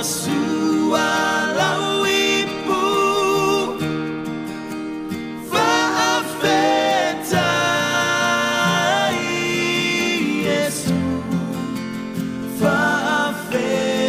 Sua lau ipu Faafetai Iesu Faafetai.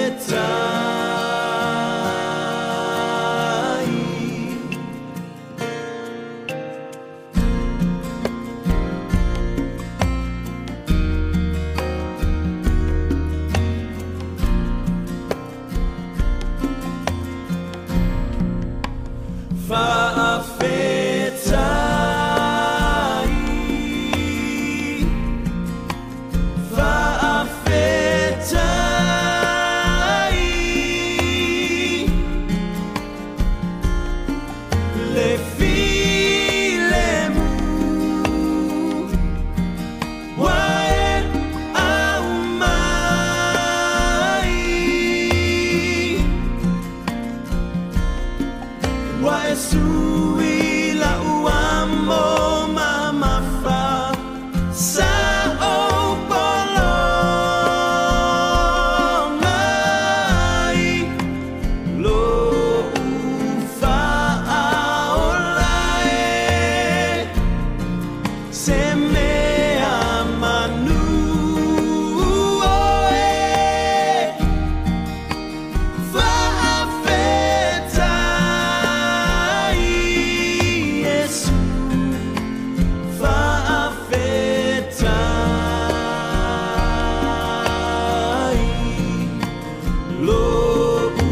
Faafetai, faafetai, le filemu ua e aumai. Ua e sui lau amo mamafa sa ou polo mai lo'u faaola e se mea manu oe. Faafetai Iesu Faafetai lo'u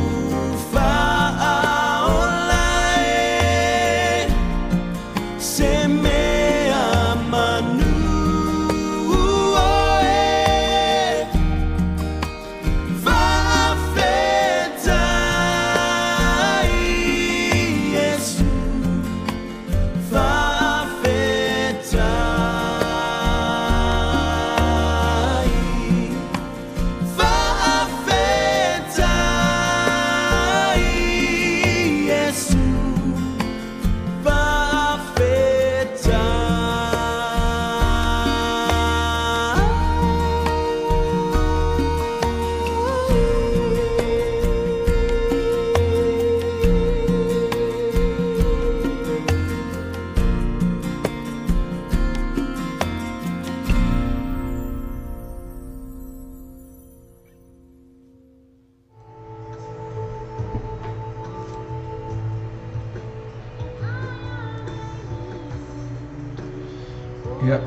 faaola e se mea manu oe. Faafetai Iesu Faafetai Faafetai Iesu Faafetai. Ia,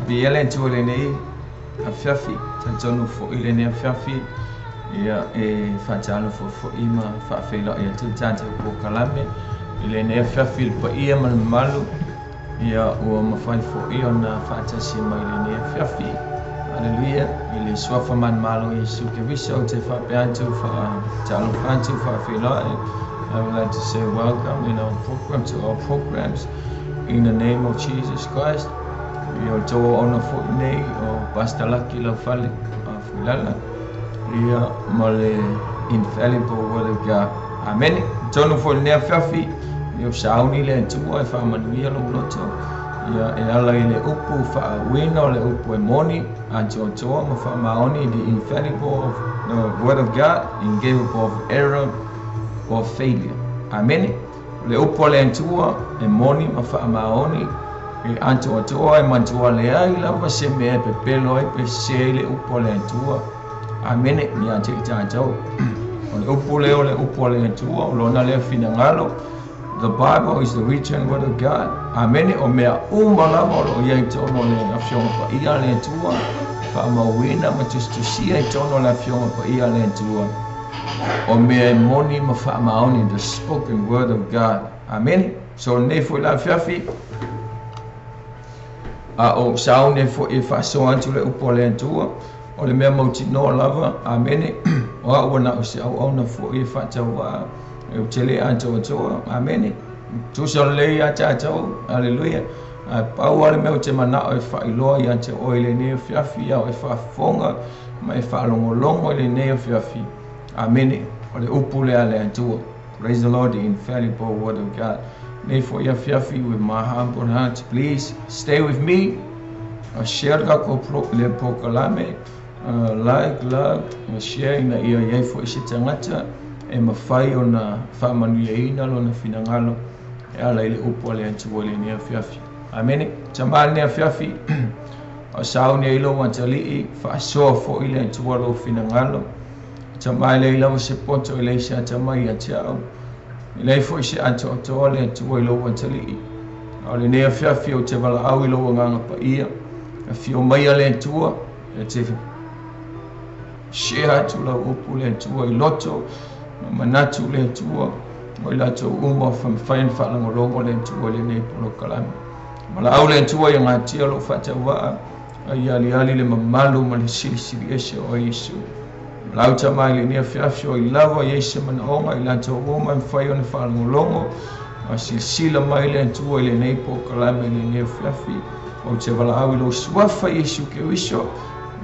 viia le Atua i lenei afiafi, talitonu foi i lenei afiafi, ia e faatalofa foi ma faafeiloai atu i tatou polokalame i lenei afiafi i le paia ma le mamalu, ia ua mafai foi ona faatasi mai i lenei afiafi. Haleluia, i le suafa manumalo o Iesu Keriso ou te faapea atu, faatalofa atu, faafeiloai. I would like to say welcome in our program to our programs in the name of Jesus Christ. Ia o le tou auauna foi nei o Pastor Lucky Laufale Fuilala ia ma le Infallible Word of God. Amene. Tonu foi lenei afiafi ia o sauni le Atua e faamanuia lou loto ia e ala i le upu faauina o le upu e moni atoatoa ma faamaoni, the infallible of the Word of God, incapable of error or failure. Amene. O le upu a le Atua e moni ma faamaoni e atoatoa e matua leai lava se mea e pepelo ai pe sese ai le upu a le Atua. Amene. Ia te i tatou. O le upu lea o le upu a le Atua, o lona lea finagalo. The Bible is the written word of God. Amene. O mea uma lava o lo o i ai i totonu o le Afioga Paia a le Atua, faamauina ma tusitusia i totonu o le Afioga Paia a le Atua. O mea e moni ma faamaoni, the spoken word of God. Amene. So lenei foi la afiafi, a o sauni ai foi e faasoa atu le upu a le Atua, o le mea mautinoa lava, amene, o au ua na o se auauna foi e faatauvaa, e ou te le atoatoa, amene, tusa lelei ia tatou, aleluia, ae pau lava le mea ou te manao e faailoa ia te oe i lenei afiafi, a o e faafofoga ma e faalogologo i lenei afiafi, amene, o le upu lea a le Atua. Praise the Lord, the infallible word of God. Nei foi afiafi, with my humble heart, please stay with me. Share le tatou pro, le polokalame, like, love, share ina ia i ai foi se tagata. e mafai ona faamanuiaina lona finagalo e ala i le upu a le Atua i lenei afiafi. Amene. Tama i lenei afiafi, o sauni ai lou atalii, faasoa foi le Atua lou finagalo. Tama e leai lava se poto e leai se atamai ia te au. E leai foi se atoatoa le Atua i lou atalii. A o lenei afiafi ou te valaau i lou agaga paia. Afio maia le Atua e te share atu lau upu le Atua i loto ma manatu le Atua o i latou uma o mafai ona faalogologo le Atua i lenei polokalame. Valaau le Atua ia gatia lou faatauvaa a ia aliali le mamalu ma le silisili ese o Iesu. Valaau Tama i lenei afiafi o ai lava i ai se manaoga i latou uma e mafai ona faalogologo ma silasila mai le Atua i lenei polokalame i lenei afiafi. Ou te valaau i lou suafa Iesu Keriso,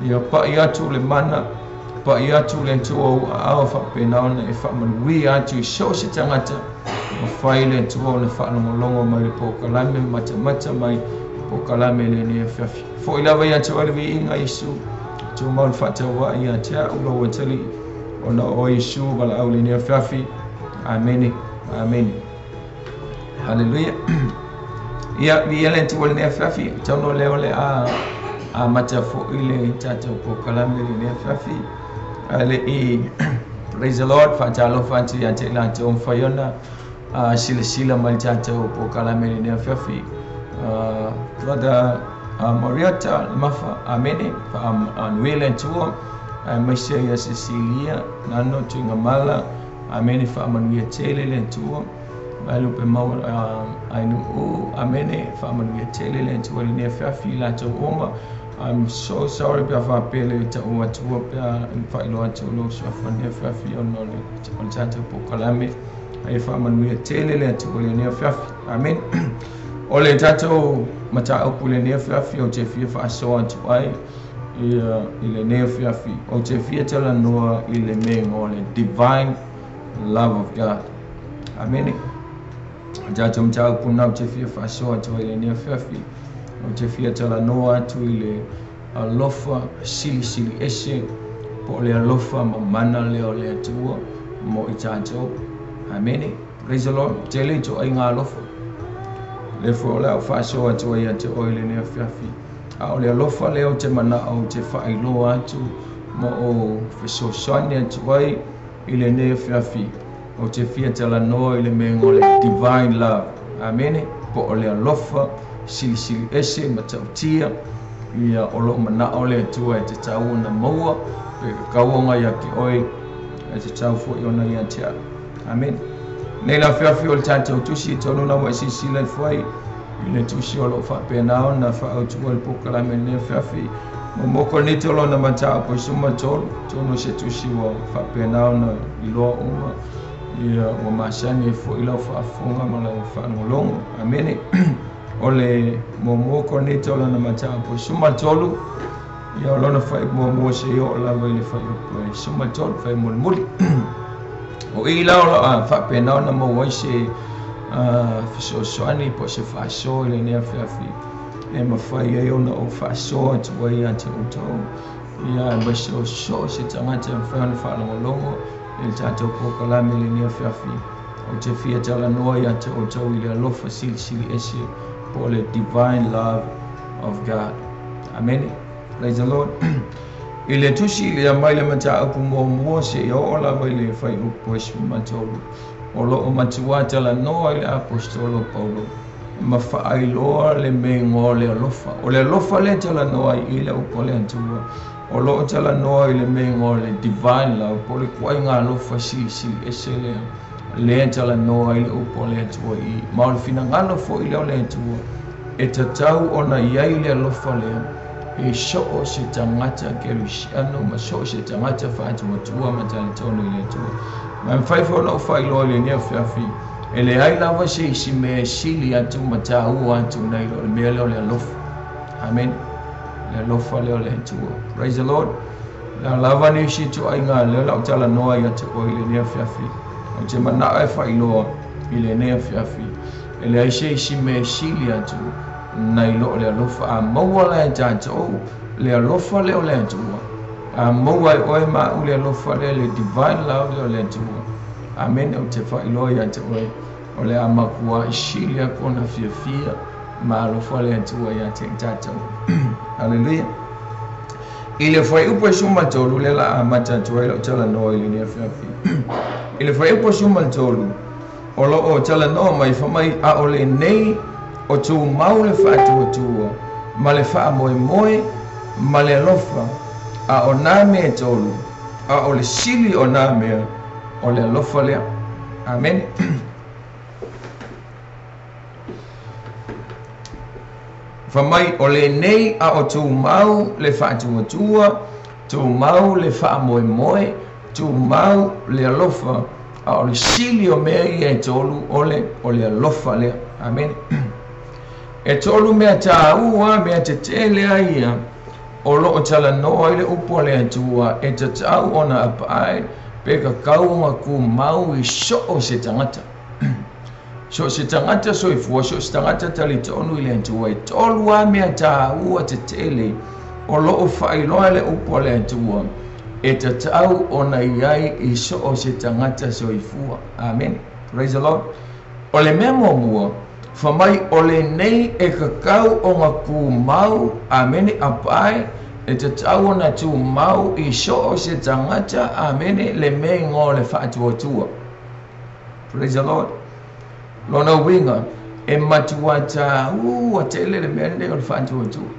ia pai atu le mana, pai atu le Atua ou aao faapena ona e faamanuia atu i so o se tagata mafai le Atua ona faalogologo mai le polokalame ma matamata mai polokalame i lenei afiafi. Foi lava ia te oe le viiga Iesu, tumau le faatauvaa ia te au lou atalii, ona o Iesu valaau i lenei afiafi. Amene, amene. Haleluia. Ia, viia le Atua i lenei afiafi. Tauno lea o le a amata foi le tatou polokalame i lenei afiafi. Ae le i praise the Lord, faatalofa atu ia te i latou mafai ona silasila mai le tatou polokalame i lenei afiafi. Brother Mariota Lemafa, amene, faamanuia le Atua, aemaise ia Cecilia Nano Tuigamala, amene, faamanuia tele le Atua. Mai lupe maua Ainuu, amene, faamanuia tele le Atua i lenei afiafi i latou uma. I'm so sorry pe a faapea le tau atua pe a faailoa atu lou suafa i lenei afiafi ona o le tatou polokalame. Ae faamanuia tele le Atua i lenei afiafi. Amene. O le tatou mataupu i lenei afiafi ou te fia faasoa atu ai i lenei afiafi. Ou te fia talanoa i le mea o le divine love of God. Amene. O tatou mataupu na ou te fia faasoa atu ai i lenei afiafi. Ou te fia talanoa atu i le alofa silisili ese po o le alofa mamana lea o le Atua mo i tatou. Amene. Praise the Lord. Tele ituaiga alofa. Le foi o le a ou faasoa atu ai ia te oe i lenei afiafi. A o le alofa lea ou te manao ou te faailoa atu ma ou fesoasoani atu ai i lenei afiafi. Ou te fia talanoa i le mea o le divine love. Amene. Po o le alofa silisili ese ma tautia ia o loo manao le Atua e tatau ona maua pe tatau ona ia te oe e tatau foi ona ia te au. Amene. Nei la afiafi o le tatou tusi tonu na ua e silasila ifo ai i le tusi o loo faapena ona faaautua le polokalame i lenei afiafi. Muamua Korinito lona mataupu e 13, tonu o se tusi ua faapena ona iloa uma ia ua masani ai foi lau faafofoga ma lau faalogologo. Amene. O le muamua Korinito lona mataupu e 13, ia o lona fuaiupu muamua seia oo lava i le fuaiupu e 13, fuaiupu mulimuli. O i la o loo faapena ona maua ai se fesoasoani po o se faasoa i lenei afiafi e mafai ai ona ou faasoa atu ai ia te outou ia aemaise o so o se tagata e mafai ona faalogologo i le tatou polokalame i lenei afiafi. Ou te fia talanoa ia te outou i le alofa silisili ese po o le divine love of God. Amene. Praise the Lord. I le tusi lea mai le mataupu muamua seia oo lava i le fuaiupu e 13, o loo matuā talanoa i le aposetolo Paulo ma faailoa le mea o le alofa. O le alofa lea talanoa ai i le upu a le Atua, o loo talanoa i le mea o le divine love, po o le ituaiga alofa silisili ese lea lea talanoa ai le upu a le Atua i ma o le finagalo foi lea o le Atua e tatau ona i ai le alofa lea e so o se tagata kerisiano ma so o se tagata faatuatua ma talitonu i le Atua. Ma e mafai foi ona ou faailoa i lenei afiafi, e leai lava se isi mea e sili atu ma taua atu nai lo le mea lea o le alofa. Amene. Le alofa lea o le Atua. Praise the Lord. Le a lava nisi ituaiga lea o le a ou talanoa ia te oe i lenei afiafi. Ou te manao e faailoa i lenei afiafi, e leai se isi mea e sili atu nai lo le alofa. A maua la e tatou le alofa lea o le Atua, a maua e oe ma au le alofa lea, le divine love lea o le Atua, Amene. Ou te faailoa ia te oe, o le a makuaʻi sili aku ona fiafia ma alofa le Atua ia te i tatou. Aleluia. I le fuaiupu e 13 lea la amata atu ai lau talanoa i lenei afiafi. I le fuaiupu e 13, o lo o talanoa mai fa mai a o lenei o tumau le faatuatua ma le faamoemoe ma le alofa, a o nā mea e tolu, a o le sili o nā mea o le alofa lea. Amene. Fa mai o lenei a o tumau le faatuatua, tumau le faamoemoe, tumau le alofa, a o le sili o mea ia e tolu o le alofa lea. Amene. E tolu mea tāua, mea tetele ai ia, o lo o talanoa i le upu a le Atua e tatau ona apaai pe kakau ku mau i so o se tagata. So se tagata soifua, so se tagata talitonu i le Atua, e tolu a mea tāua tetele o lo o faailoa le upu a le Atua e tatau ona iai i so o se tagata soifua. Amen. Praise the Lord. O le mea muamua, fa mai o lenei e kakau o ngā kumau, amene, apae, e tatau ona tumau i so o se tagata, amene, le mea igoa o le faatuatua. Praise the Lord. Lona uiga, e matua tāua tele le mea lenei o le faatuatua.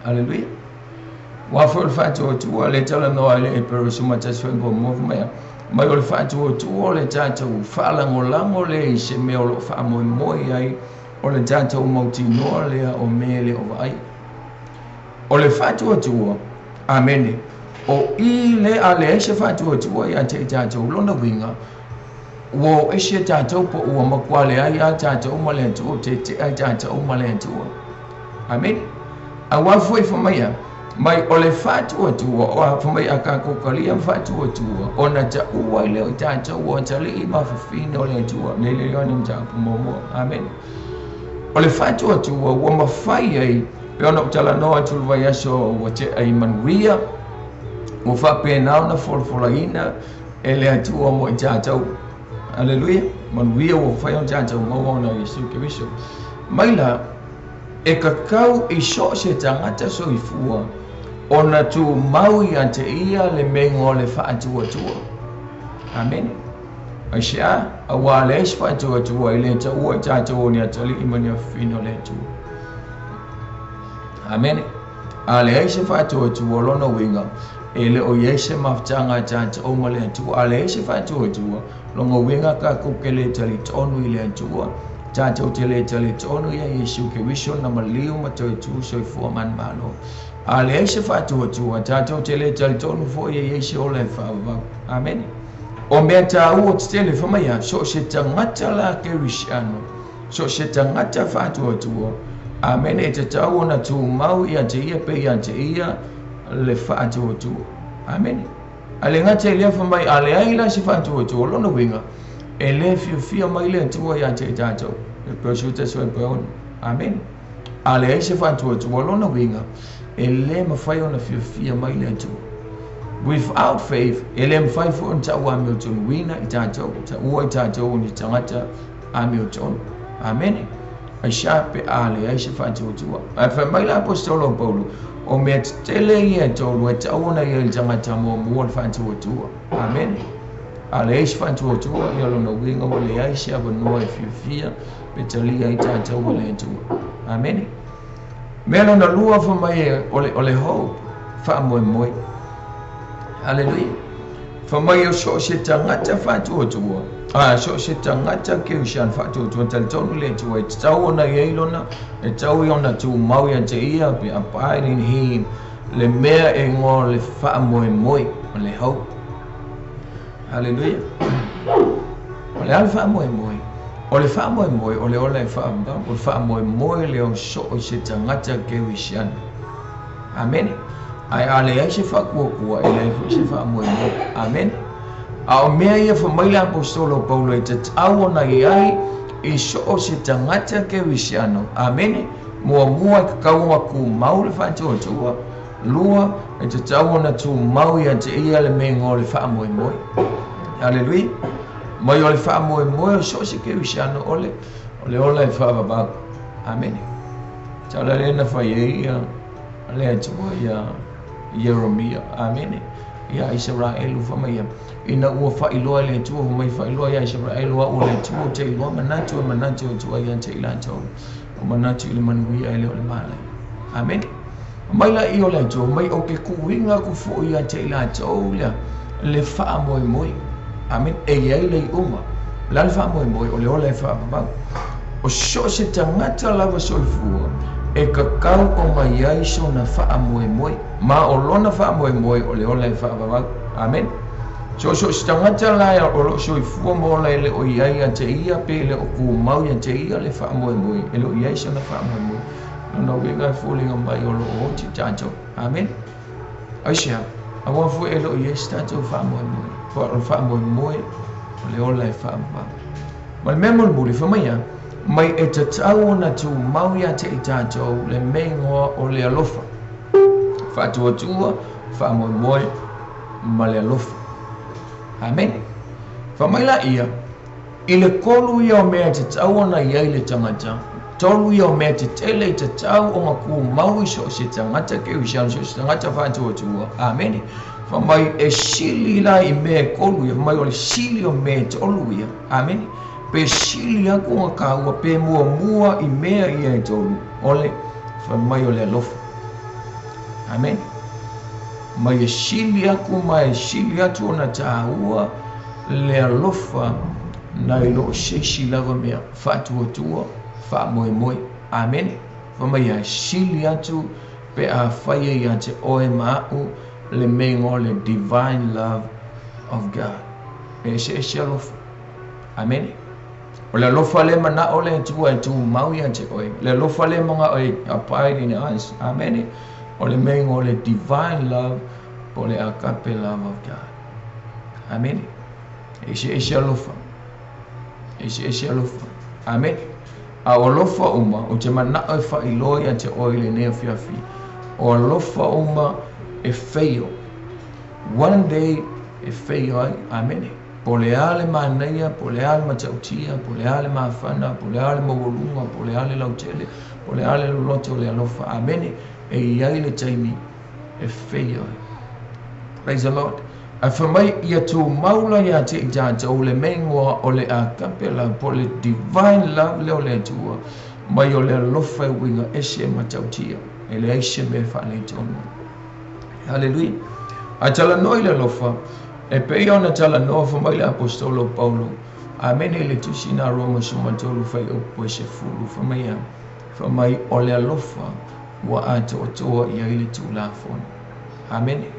Aleluia. Ua foi o le faatuatua le talanoa i le Epero 11 fuaiupu muamua mai, mai o le faatuatua o le tatou faalagolago lea i se mea o lo o faamoemoe ai o le tatou mautinoa lea o mea e le o vaai. O le faatuatua, amene, o i le a leai se faatuatua ia te i tatou, lona uiga, ua o ese tatou po ua matua leai a tatou ma le Atua, tetea ai tatou ma le Atua. Amene. Auā foi fa mai a, mai o le faatuatua, o a fa mai a kākou kalia ma faatuatua, ona taʻua ai lea o i tatou ua atalii ma fafine o le Atua, nei le Ioane mataupu muamua. Amene. O le faatuatua ua mafai ai, pe ona ou talanoa atu le vaiaso ua tea i manuia, ua faapena ona folafolaina e le Atua mo i tatou. Aleluia. Manuia ua mafai ona tatou maua ona o Iesu Keriso. Mai la, e kakau i so o se tagata soifua ona tumau ia te ia le mea igoa o le faatuatua. Amene. Aisea, auā leai se faatuatua e le taua i tatou o ni atalii ma ni afafine o le Atua. Amene. A leai se faatuatua, o lona uiga, e le o i ai se mafutaga a tatou ma le Atua. A leai se faatuatua, lona uiga tatou te le talitonu i le Atua, tatou te le talitonu ia Iesu Keriso na maliu ma toe tu soifua manumalo. A leai se faatuatua, tatou te le talitonu foi e iai se ola e faavavau. Amene. O mea tāua tetele fa mai a, so o se tagata la Kerisiano, so o se tagata faatuatua, amene, e tatau ona tumau ia te ia pe ia te ia le faatuatua. Amene. A le gata i lea fa mai, a leai la se faatuatua, lona uiga, e le fiafia mai le Atua ia te i tatou. E pe o se tasi o e pe ono. Amene. A leai se faatuatua, lona uiga, e le mafai ona fiafia mai le Atua. Without faith, e le mafai foi ona taua amiotonuina i tatou, taua i tatou o ni tagata amiotonu. Amene. Aisea pe a leai se faatuatua. Ae fai mai le aposetolo o Paulo, o mea tetele ia e tolu e tatau ona i ai le tagata muamua le faatuatua. Amene. A leai se faatuatua, ia lona uiga ua leai se avanoa e fiafia pe talia ai tatou e le Atua. Amene. Mea lona lua fa mai o le hope, faamoemoe. Aleluia. Fa mai o so o se tagata faatuatua, a so o se tagata Kerisiano faatuatua, talitonu le Atua e tatau ona i ai lona, e tatau i ona tumau ia te ia, pe abide in him, le mea e igoa o le faamoemoe, o le hope. Aleluia. O le a le faamoemoe? O le faamoemoe, o le ola e faavavau, o le faamoemoe lea o so o se tagata Kerisiano. Amene. Ae a leai se faatuatua, e leai foi se faamoemoe. Amene. A o mea ia fa mai le aposetolo o Paulo e tatau ona i ai i so o se tagata Kerisiano. Amene. Muamua e kakau ona tumau le faatuatua. Lua, e tatau ona tumau ia te ia le mea igoa o le faamoemoe. Aleluia. Mai o le faamoemoe o so o se kerisiano o le o le ola e faavavau. Amene. Tala lea na fai ai ia le Atua ia Ieremia. Amene. Ia Isaraelu fa mai ina ua faailoa e le Atua fa mai faailoa ia Isaraelu au o le Atua ou te iloa manatu e manatu e atu ai ia te i latou. O manatu i le manuia e le o le malai. Amene. Mai la i o le Atua mai o ke kuiga aku foi ia te i latou lea le faamoemoe. Amene. E iai le iuga. O le a le faamoemoe o le ola e faavavau. O so o se tagata lava soifua e tatau ona i ai sona faamoemoe. Ma o lona faamoemoe o le ola e faavavau. Amene. So so o se tagata la o loo soifua ma ola e le o i ai ia te ia pe le o tumau ia te ia le faamoemoe e le o i ai sona faamoemoe. Lona uiga e foliga mai o loo oti tatou. Amene. Aisea? Aua foi e le o i ai se tatou faamoemoe. O le faamoemoe o le ola e faavavau. Ma le mea mulimuli, fai mai ia, mai e tatau ona tumau ia te i tatou le meigoa o le alofa. Faatuatua, faamoemoe ma le alofa. Amene. Fai mai laia, i le tolu ia o mea e tatau ona i ai le tagata, tolu ia o mea tetele e tatau ona tumau i so o se tagata kerisiano, so o se tagata faatuatua. Amene. Fai mai e sili la i mea e tolu ia, fai mai o le sili o mea e tolu ia. Amene. Pe sili aku ona taua pe muamua i mea ia e tolu, o le fai mai o le alofa. Amene. Mai e sili aku ma e sili atu ona taua le alofa nai lo o se isi lava mea faatuatua, faamoemoe. Amene. Fai mai e sili atu pe afai e ia te oe ma a'u le meiga o le divine love of God. E eseese alofa. Amene. O le alofa lea e manao le Atua e tumau ia te oe. Le alofa lea e manao e abide in us. Amene. O le meiga o le divine love po o le agape love of God. Amene. E eseese alofa. E eseese alofa. Amene. A o alofa uma, ou te manao e faailoa ia te oe i lenei afiafi, o alofa uma e fail. One day e fail ai. Amene. Po o le a le manaia, po o le a le matautia, po o le a le mafana, po o le a le maualuga, po o le a le lautele, po o le a le loloto o le alofa. Amene. E i ai le taimi e fail ai. Praise the Lord. Ae fai mai ia tumau la ia te i tatou le meigoa o le agape love po o le divine love lea o le Atua mai o le alofa e uiga ese e matautia e leai se mea e faaletonu ai. Haleluia. A talanoa i le alofa, e pei ona talanoa fai mai le Aposetolo o Paulo, Amene i le tusi na Roma 13 fuaiupu e 10, fai mai ia, fai mai o le alofa ua atoatoa i ai le Tulafono. Amene.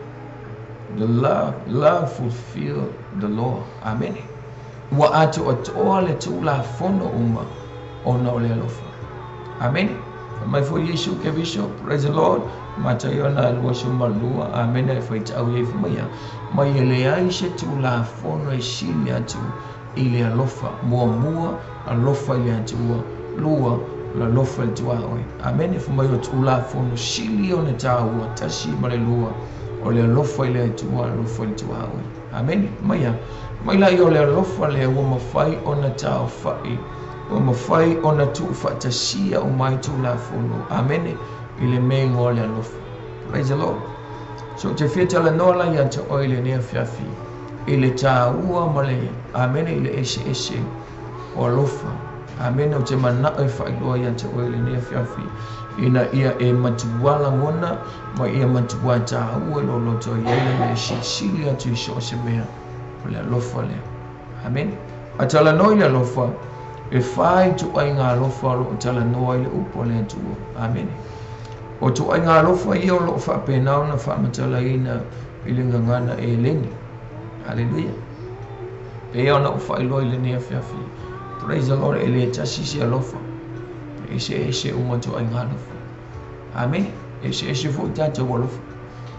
The love, love fulfill the law. Amene. Ua atoatoa le Tulafono uma ona o le alofa. Amene. Fai mai foi Iesu Keriso, praise the Lord, Mataio na 22, amene, e faitau i ai fai mai ia, mai e leai se Tulafono e sili atu i le alofa, muamua, alofa i le Atua, lua, le alofa i le tuaoi. Amene. Fai mai o Tulafono sili ona taua, tasi ma le lua, o le alofa i le Atua, alofa i le tuaoi. Amene. Mai a, mai laia o le alofa lea ua mafai ona taofai, ua mafai ona tuufaatasia uma ai Tulafono. Amene. I le meiga o le alofa. Praise the Lord. So ou te fia talanoa la ia te oe i lenei afiafi i le taua ma le, amene, i le eseese o alofa. Amene. Ou te manao e faailoa ia te oe i lenei afiafi ina ia e matua lagona ma ia matua taua i lou loto e i ai le mea e silisili atu i so o se mea o le alofa lea. Amene. A talanoa i le alofa, e fa ituaiga alofa o lo o talanoa ai le upu a le Atua. Amene. O ituaiga alofa ia o lo o faapena ona faamatalaina i le gagana Eleni. Haleluia. Pei ona ou faailoa i lenei afiafi. Praise the Lord, e le tasi se alofa. E eseese uma ituaiga alofa. Amene. E eseese foi tatou alofa.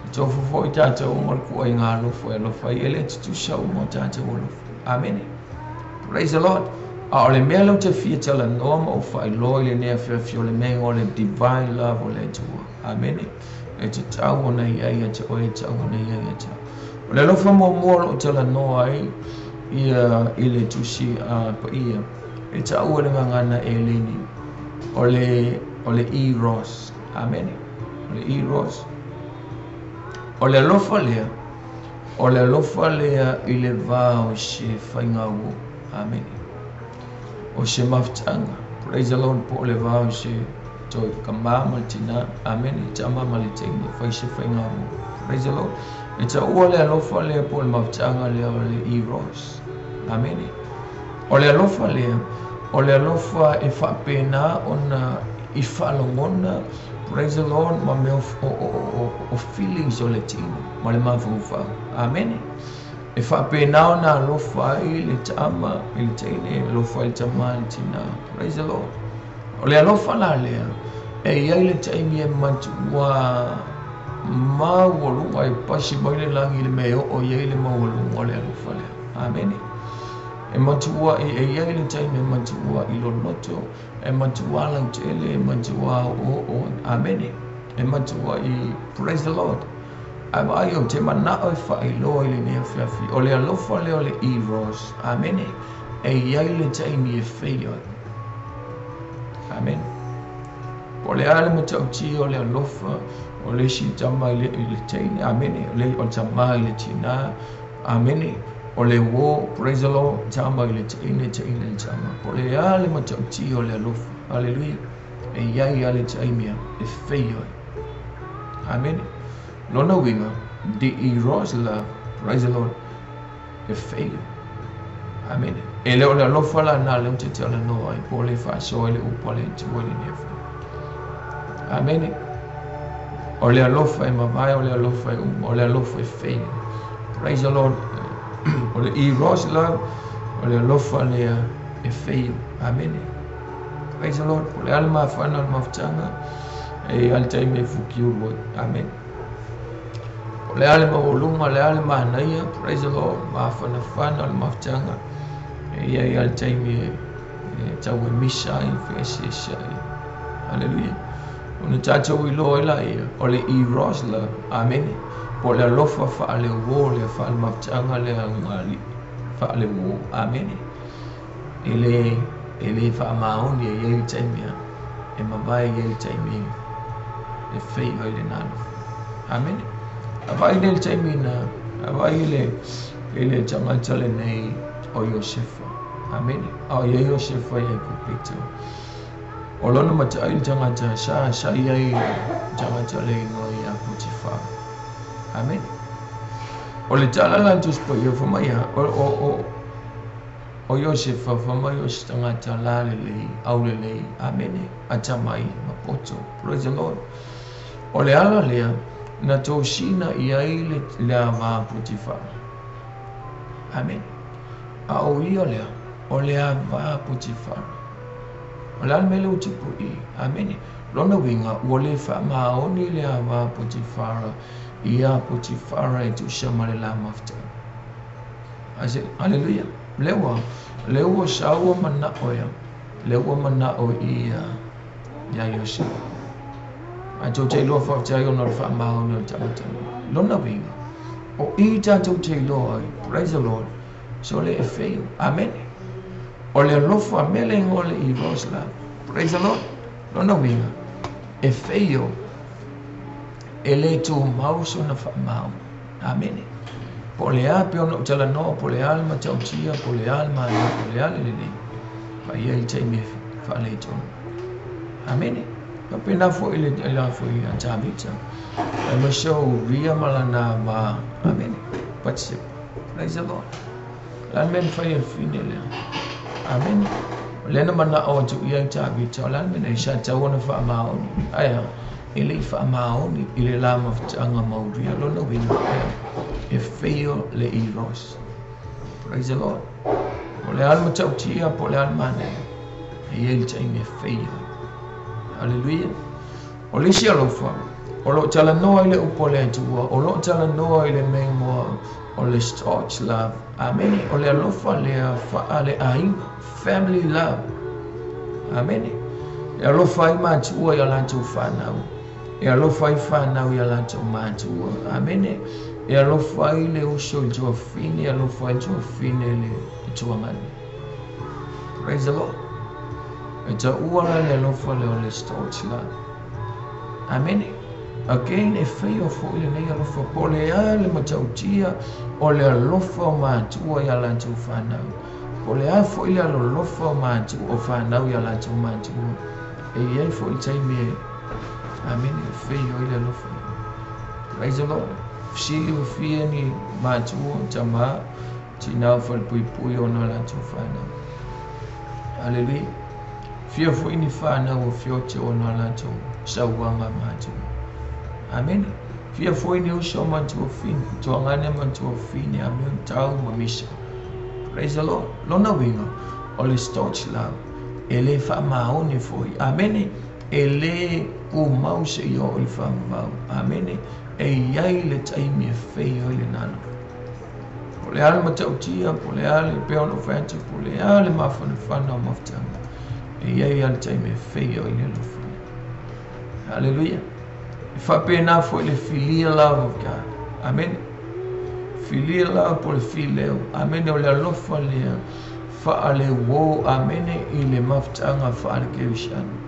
E tofu foi tatou uma le kuaiga alofa e alofa ai. E le tutusa uma o tatou alofa. Amene. Praise the Lord. A o le mea lea ou te fia talanoa ma ou faailoa i lenei afiafi o le mea o le divine love o le Atua. Amene. E tatau ona i ai ia te oe, e tatau ona i ai ia te au. O le alofa muamua o lo o talanoa ai ia i le tusi a paia e taua le gagana eleni o le eros. Amene. O le eros. O le alofa lea, o le alofa lea i le va o se faiga uo. Amene. O se mafutaga. Praise the Lord. Po o le va o se toi kama ma le tina. Amene. Tama ma le teine. Fai se faiga uo. Praise the Lord. E taua le alofa lea po o le mafutaga lea o le eros. Amene. O le alofa lea, o le alofa e faapena ona i faalogona. Praise the Lord. Ma mea o feelings o le tino ma le mafaufau. Amene. E faapena ona alofa ai le tama i le teine, alofa ai le tama i le tina. Praise the Lord. O le alofa la lea, e iai le taimi e matua maualuga e pasi mai le lagi i le mea e oo i ai le maualuga o le alofa lea. Amene. E matua e iai le taimi e matua i loloto, e matua lautele, e matua o. Amene. E matua i. Praise the Lord. Ai vai o te manao e whailoa i le nea fiafi. O le alofa lea o le eros. Amene. E iai le taimi e feio. Amene. Po le ale matautia o le alofa o le isi tama i le teine. Amene. O le tama i le tina. Amene. O le uo, praise the Lord, tama i le teine, teine i le tama. Po le ale matautia o le alofa. Hallelujah. E iai ale taimi e feio. Amene. Lona uiga, the eros love, praise the Lord, e feio. Amene. E le o le alofa la na le o te te ala noa i po le whaasoa i le upa le tua le nefa. Amene. O le alofa e mavae, o le alofa e uma, o le alofa e feio. Praise the Lord. O le eros love, o le alofa lea e feio. Amene. Praise the Lord. Po le ale mawhana o le mafutanga, e ale taimi e fukiuru ai. Amen. O le ale maualuga, le ale manaia, praise the Lord, mafanafana o le mafutaga, e ia i ale taimi e tau e misa ai, feeseese ai. Hallelujah. Ona tatou iloa ai laia, o le eros love. Amene. Po le alofa whaaleuo, le whaalemafutaga lea ngali whaaleuo. Amene. E le whaamaoni e iai le taimi e mavae iai le taimi e feio ai le nalo. Amene. A vai le taimi na, a vai le tagata lenei o Iosefa. Amene. A o ia Iosefa i Aikupito. O lona matai le tagata sa iai tagata le ingoa ia Potifara. Amene. O le tala la tuspa ia whamaia, o Iosefa whamai o se tagata la lelei, au lelei. Amene. Atamai, mapoto. Praise the Lord. O le ala lea, na tōsina i ai le ava Potifara. Amen. A o ia lea, o le ava Potifara. O le ale mele o tipu i. Amene. Lona uiga, ua le faamaoni le ava Potifara ia Potifara e tusa ma le la mafutaga. Hallelujah. Le ua saua manao ia. Le ua manao ia ia Iosefa. A tou te iloa faafetai ona o le faamaoni o le tagata. Lona uiga, o i tatou te iloa ai, praise the Lord, so le e feio. Amen. O le alofa mea le igoa o le eros love. Praise the Lord. Lona uiga, e feio e le tumau sona faamaoni. Amene. Po o le a pe ona ou talanoa, po o le a le matautia, po o le a le manaia, po o le a le lelei. Faia i le taimi e faaleitonu. Amene. Faapena foi le la foi a Tavita. Ai ma o Uria ma lana va. Amene. Patsipa. Praise the Lord. La men fai el fine lea. Amene. O lena manao atu ia i Tavita, o la mena i sa tau ona faamaoni. Aia, e le i faamaoni i le la mafutaga ma Uria lona uiga e feio le eros. Praise the Lord. Po le ale matautia, po le ale manaia. E ia i le taimi e feio. Hallelujah. O le isi alofa, o loo talanoa i le upu a le Atua, o loo talanoa i le mea o le storge love. Amene. O le alofa lea faale aiga, family love. Amene. E alofa ai matua ia latou fanau. E alofa ai fanau ia latou matua. Amene. E alofa ai le uso i le tuafafine, e alofa ai le tuafafine i le tuagane. Praise the Lord. E taua la le alofa lea o le storge love. Amene. Again, e faia foi lenei alofa po o le a le matautia o le alofa o matua ia latou fanau. Po o le a foi le alolofa o matua o fanau ia latou matua. E i ai foi le taimi e Amene, e faia ai le alofa. Praise the Lord. Fesili ua fia ni matua, tama, tinā falepuipui ona o latou fanau. Haleluia. Fia foi ni fanau o fiote ona o latou sauaga matua. Amene. Fia foi ni uso matuafine, tuagane matuafine, amene, tau ma misa. Praise the Lord. Lona uiga, o le staunch love, e le faamaoni foi. Amene. E le tumau seia oo i le faavavau. Amene. E i ai le taimi e fei ai lena alofa. Po o le a le matautia, po o le a le pei ona ou fai atu, po o le a le mafanafana o mafutaga, e i ai lava le taimi e fei ai le alofa. Haleluia. E faapena foi le filial love of God. Amene. Filial love po o le phileo. Amene, o le alofa lea faaleuo, amene, i le mafutaga faale-kerisiano.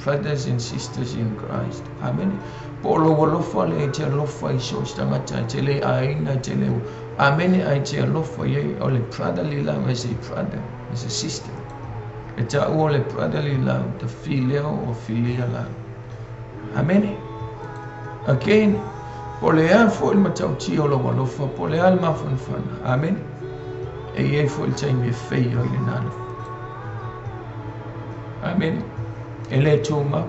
Brothers and sisters in Christ. Amene. Po o lou alofa lea e te alofa i so o se tagata, e te le aiga, e te le... Amene, ae te alofa i ai, o le brotherly love as a brother, as a sister. E taua o le brotherly love, the phileo or philia love. Amene. Again, po o le a foi le matautia o lou alofa, po o le a le mafanafana. Amene. E i ai foi le taimi e fei ai lena alofa. Amene. E le tumau.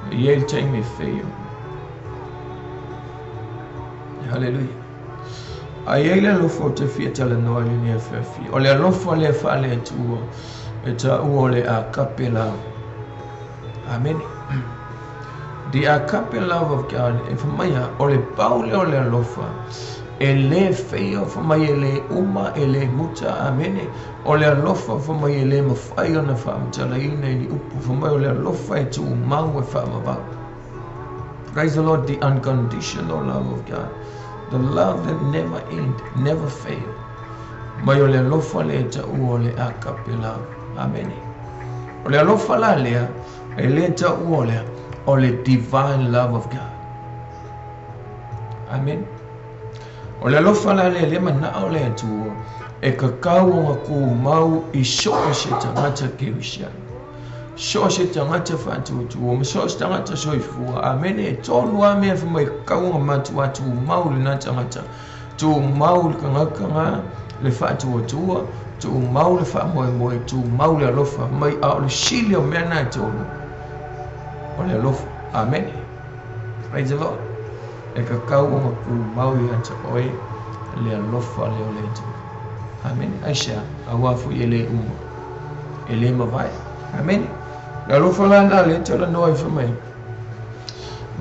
E i ai le taimi e fei ai. Haleluia. A i ai le alofa ou te fia talanoa i lenei afiafi. O le alofa lea faale-Atua e taua o le agape love. Amene. The agape love of God e fai mai a, o le pau lea o le alofa e le feia, fai mai e le uma, e le muta. Amene. O le alofa fai mai e le mafai ona faamatalaina i ni upu, fai mai o le alofa e tumau e faavavau. Praise the Lord, the unconditional love of God. The love that never end, never fail. Mai o le alofa lea e taua o le agape love. Amene. O le alofa la lea, e le taua lea, o le divine love of God. Amen. O le alofa la lea, lea manao le Atua, e kakau ona tumau i so o se tagata kerisiano. So o se tagata faatuatua ma so o se tagata soifua. Amene. E tolu lava mea fai mai kakau ona matua tumau lena tagata. Tumau le tagata na le faatuatua, tumau le faamoemoe, tumau le alofa mai, a o le sili o mea na e tolu, o le alofa. Amene. Praise the Lord. E kakau ona tumau ia te oe le alofa lea o le Atua. Amene. Aisea? Aua foi e le uma, e le mavae. Amene. Le alofa la na le talanoa ai fai mai,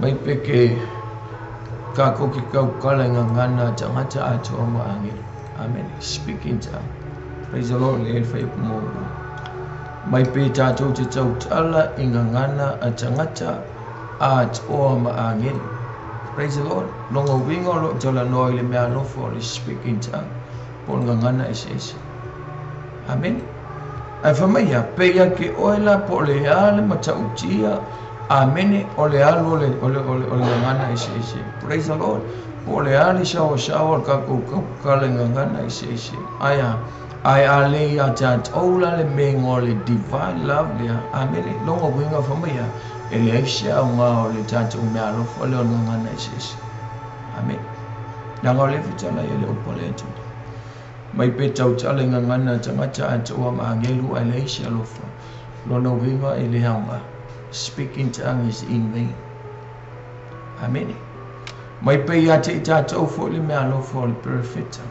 mai pe ke kākou ke kaukala i gagana a tagata atoa ma agelu. Amene. Speak in tongue. Praise the Lord. Le fai upu muamua. Mai pe tātou te tautala i gagana a tagata atoa ma agelu. Praise the Lord. Lona uiga o loo talanoa i le mea alofa o le speak in tongue po o le gagana eseese. Amene. Ae fai mai ia, pe ia te oe la po o le a le matautia, amene, o le alu o le, o le, o le, o le gagana eseese. Praise the Lord. Po o le a le saoasaoa o le tatou taukala i gagana eseese. Ae a? Ae a le ia tatou la le mea o le divine love lea, amene, lona uiga fai mai ia, e leai se aoga o le tatou mea alofa lea o le gagana eseese. Amene. Leaga o lea e fetalai ai le upu a le Atua. Mai pe tautala i gagana tagata atoa ma agelu ae leai se alofa, lona uiga e le aoga. Speak in tongue is in vain. Amene. Mai pe ia te i tatou foi le mea alofa o le perofeta.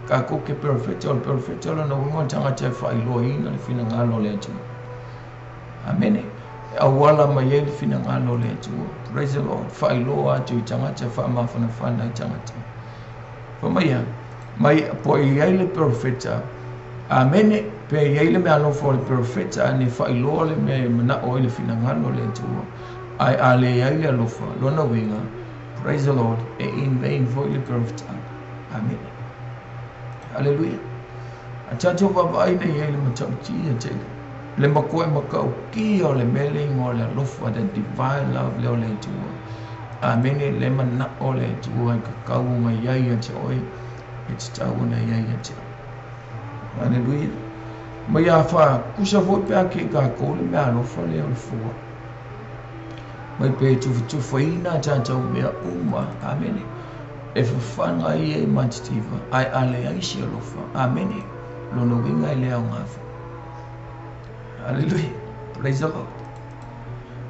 Kākou ke perofeta, o le perofeta lona uiga o le tagata e faailoaina le finagalo o le Atua. Amene. E auala mai ai le finagalo o le Atua. Praise the Lord. Faailoa atu i tagata, faamafanafana i tagata. Fai mai ia, mai po e i ai le perofeta, amene, pe i ai le mea alofa o le perofeta, ane faailoa le mea e manao ai le finagalo o le Atua, ae a leai le alofa, lona uiga, Praise the Lord. E in vain foi le garavitala. Amene. Haleluia. A tatou vaavaai nei ai le matautia tele. Le makoe makaukia o le mea le igoa o le alofa, the divine love lea o le Atua. Amene. Le manao o le Atua e kakau ona i ai ia te oe, e tatau ona i ai ia te au. Haleluia. Ma ia faakusa foi pe a ke kākou le mea alofa lea o le fua. Mai pe tufatufaina a tatou mea uma. Amene. E fafaga ai ia i matitiva, ae a leai se alofa. Amene. Lona uiga e le aoga foi. Haleluia. Praise the Lord.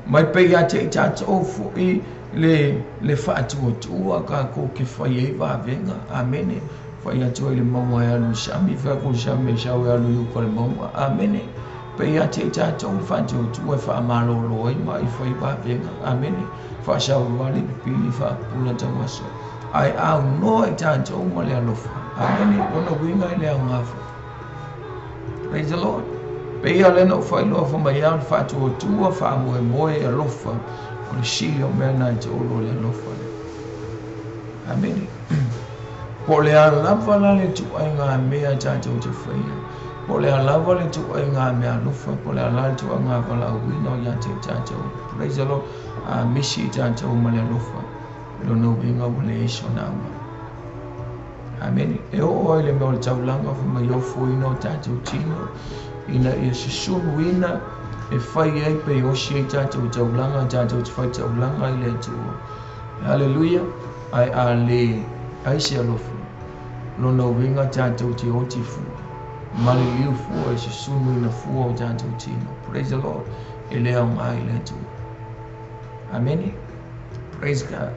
Mai pe ia te i tatou foi le, le faatuatua kākou ke fai ai vavega. Amene. Fai atu ai le mauga e alu i sami, fai atu le sami e sau e alu i uka le mauga. Amene. Pe ia te i tatou le faatuatua e faamalolo ai ma i fai vavega. Amene. Faasavavali pipili faapula tauaso. Ae aunoa i tatou ma le alofa. Amene. Lona uiga e le aoga foi. Praise the Lord. Pei a lea na ou faailoa fai mai au le faatuatua faamoemoe e alofa o le sili o mea na e te olo le alofa lea. Amene. Po o le a lava la le ituaiga mea tatou te faia, po o le a lava le ituaiga mea alofa, po o le a la le ituaiga valaauina o ia te i tatou. Praise the Lord. A misi i tatou ma le alofa, lona uiga ua leai sona auga. Amene. E oo ai le mea o le taulaga fai mai ofoina o tatou tino ina ia susunuina e fai ai pe osi ai tatou taulaga, tatou te fai taulaga i le Atua. Haleluia. Ae a le ai se alofa, lona uiga tatou te oti fua, maliliu fua e susunuina fua o tatou tino. Praise the Lord. E le aoga i le Atua. Amene. Praise God.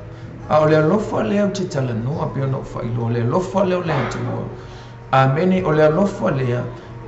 A o le alofa lea ou te talanoa pei ona ou faailoa, le alofa lea o le Atua. Amene. O le alofa lea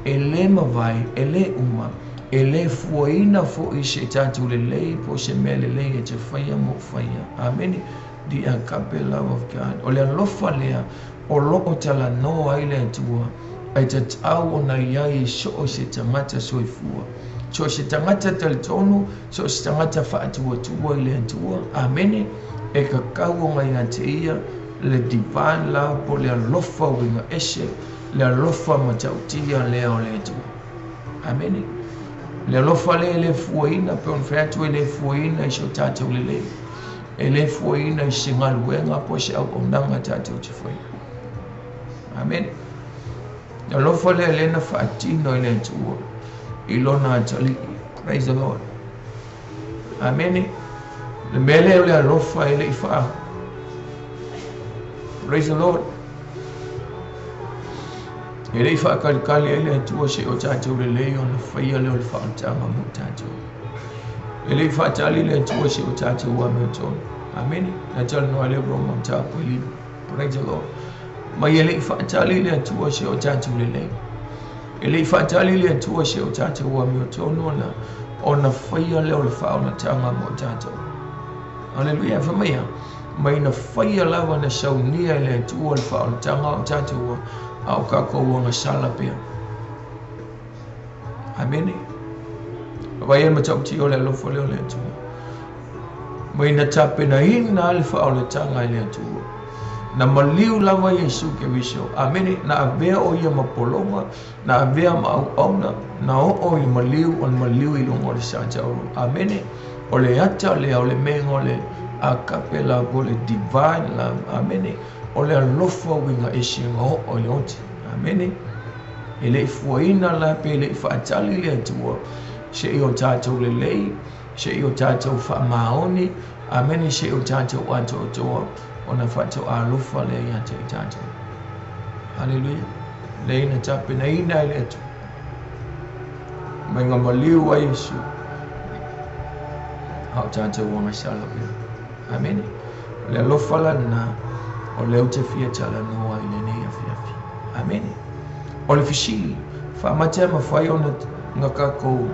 e le mavae, e le uma, e le fuaina foi se tatou lelei po o se mea lelei e te faia ma ou faia. Amene. The agape love of God. O le alofa lea o lo o talanoa ai le Atua, e tatau ona i ai i so o se tagata soifua. So o se tagata talitonu, so o se tagata faatuatua i le Atua. Amene. E kakau ona ia te ia le divine love po o le alofa uiga ese, le alofa matautia lea o le Atua. Amene. Le alofa lea e le fuaina, pe ona fai atu e le fuaina i so tatou lelei. E le fuaina i se galuega po o se auaunaga tatou te faia. Amene. Le alofa lea lea na faatino e le Atua i lona atalii. Praise the Lord. Amene. Le mea lea o le alofa e le i faa. Praise the Lord. E le i faakalikali ai le Atua se o tatou lelei ona faia lea o le faaolataga mo tatou. E le i faatali le Atua se o tatou amiotonu. Amene. Na talanoa ai le Roma mataupu e lima. Praise the Lord. Mai e le i faatali le Atua se o tatou lelei. E le i faatali le Atua se o tatou amiotonu ona ona faia lea o le faaolataga mo tatou. Aleluia. Fai mai a, mai na faia lava na saunia e le Atua le faaolataga o tatou a o kākou agasala pea. Amene. Vai e matautia o le alofa lea o le Atua. Mai na tapenaina le faaolataga e le Atua. Na maliu lava Iesu Keriso. Amene. Na avea o ia ma pologa, na avea ma auauna, na oo i le maliu, o le maliu i luga o le sa taolo. Amene. O le ata lea o le mea o le agape love, o le divine love. Amene. O le alofa uiga ese na oo i le oti. Amene. E le i fuaina la pe le i faatali le Atua se i o tatou lelei, se i o tatou faamaoni, amene, se i o tatou atoatoa ona faatoa alofa lea ia te i tatou. Haleluia. Lea na tapenaina e le Atua. Mai nga maliu a Iesu. A o tatou agasala pea. Amene. O le alofa la lena, o lea ou te fia talanoa i lenei afiafi. Amene. O le fesili, faamata e mafai ona nga kākou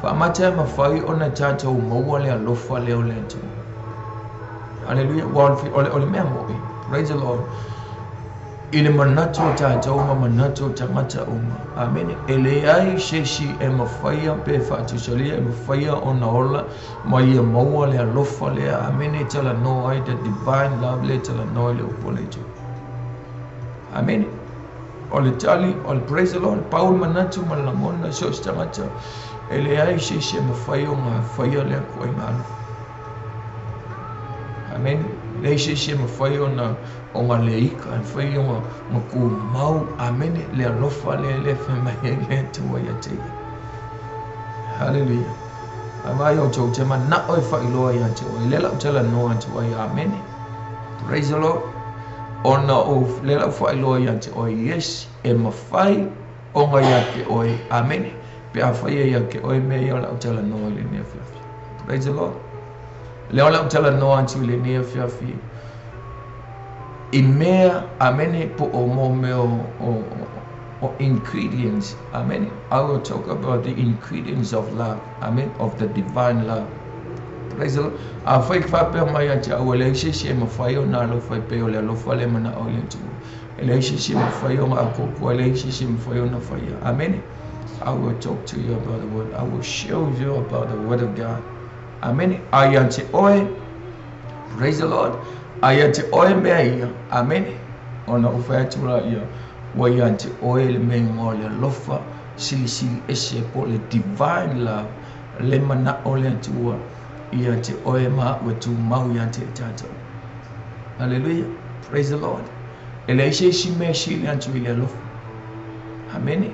faamata e mafai ona tatou maua le alofa lea o le Atua. Haleluia. Ua o le mea moʻi. Praise the Lord. I le manatu o tatou ma manatu o tagata uma. Amene. E leai se isi e mafaia pe faatusalia e mafaia ona ola ma ia maua le alofa lea. Amene. E talanoa ai the divine love lea e talanoa ai le upu a le Atua. Amene. O le tali, o le praise the Lord, pau le manatu ma le lagona so o se tagata, e leai se isi e mafai ona faia lea ituaiga alofa. Amene. Leai se isi e mafai ona ona le ika, e mafai ona ona tumau. Amene. Le alofa lea lea e fai mai ai le Atua ia te ia. Haleluia. A vaai outou, ou te manao e faailoa ia te oe, lea la ou talanoa atu ai. Amene. Praise the Lord. Ona o lea la ou faailoa ia te oe, yes, e mafai ona ia te oe. Amene. Pe afai e ia te oe mea ia o le a ou talanoa i lenei afiafi. Praise the Lord. Lea o le a ou talanoa atu i lenei afiafi i mea, amene, po o mo mea o ingredients, amene. I will talk about the ingredients of love, amen, of the divine love. Praise the Lord. Afai faapea mai ia te au, e leai se isi e mafai ona alofa e pei o le alofa lea e manao i le Atua. E leai se isi e mafai ona atoatoa, e leai se isi e mafai ona faia. Amene. I will talk to you about the word. I will show you about the word of God. Amene. A ia te oe, praise the Lord, a ia te oe mea ia, amene. Ona ou fai atu laia, ua ia te oe le mea igoa o le alofa silisili ese po o le divine love, le manao o le Atua ia te oe ma aʻu e tumau ia te tatou. Haleluia. Praise the Lord. E leai se isi mea e sili atu i le alofa. Amene.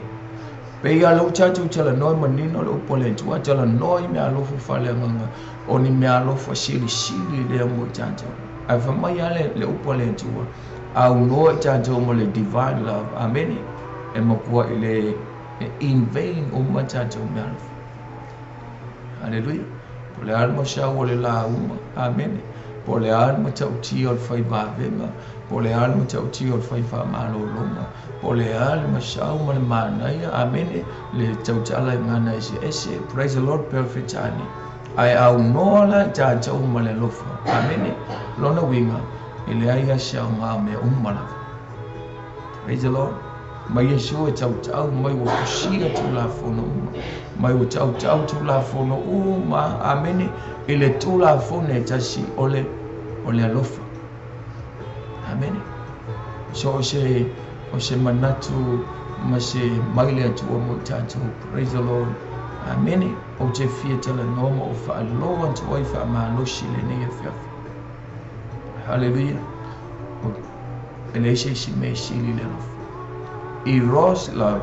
Pei a lou tatou talanoa e manino le upu a le Atua, talanoa i mea alofa faaleagaga, o ni mea alofa silisili lea mo i tatou. Ae fai mai lava le, le upu a le Atua, aunoa i tatou ma le divine love. Amene. E matua i le e in vain uma tatou mea alofa. Haleluia. Po o le a le masau o le lauga. Amene. Po o le a le matautia o le fai vavega. Po o le a le matautia o le fai faamalologa. Po o le a le masau ma le manaia. Amene. Le tautala i gagana eseese. Praise the Lord, Perefatani. Ae aunoa la i tatou ma le alofa. Amene. Lona uiga, e leai lava se aoga o mea uma lava. Praise the Lord. Mai Iesu e tautau mai ua fusia Tulafono uma. Mai ua tautau Tulafono uma, amene, i le Tulafono e tasi o le, o le alofa. Amene. So o se, o se manatu ma se mai le Atua mo i tatou. Praise the Lord. Amene. Ou te fia talanoa ma ou faailoa atu ai faamalosi lenei afiafi. Hallelujah. E leai se isi mea e sili i le alofa. Eros love.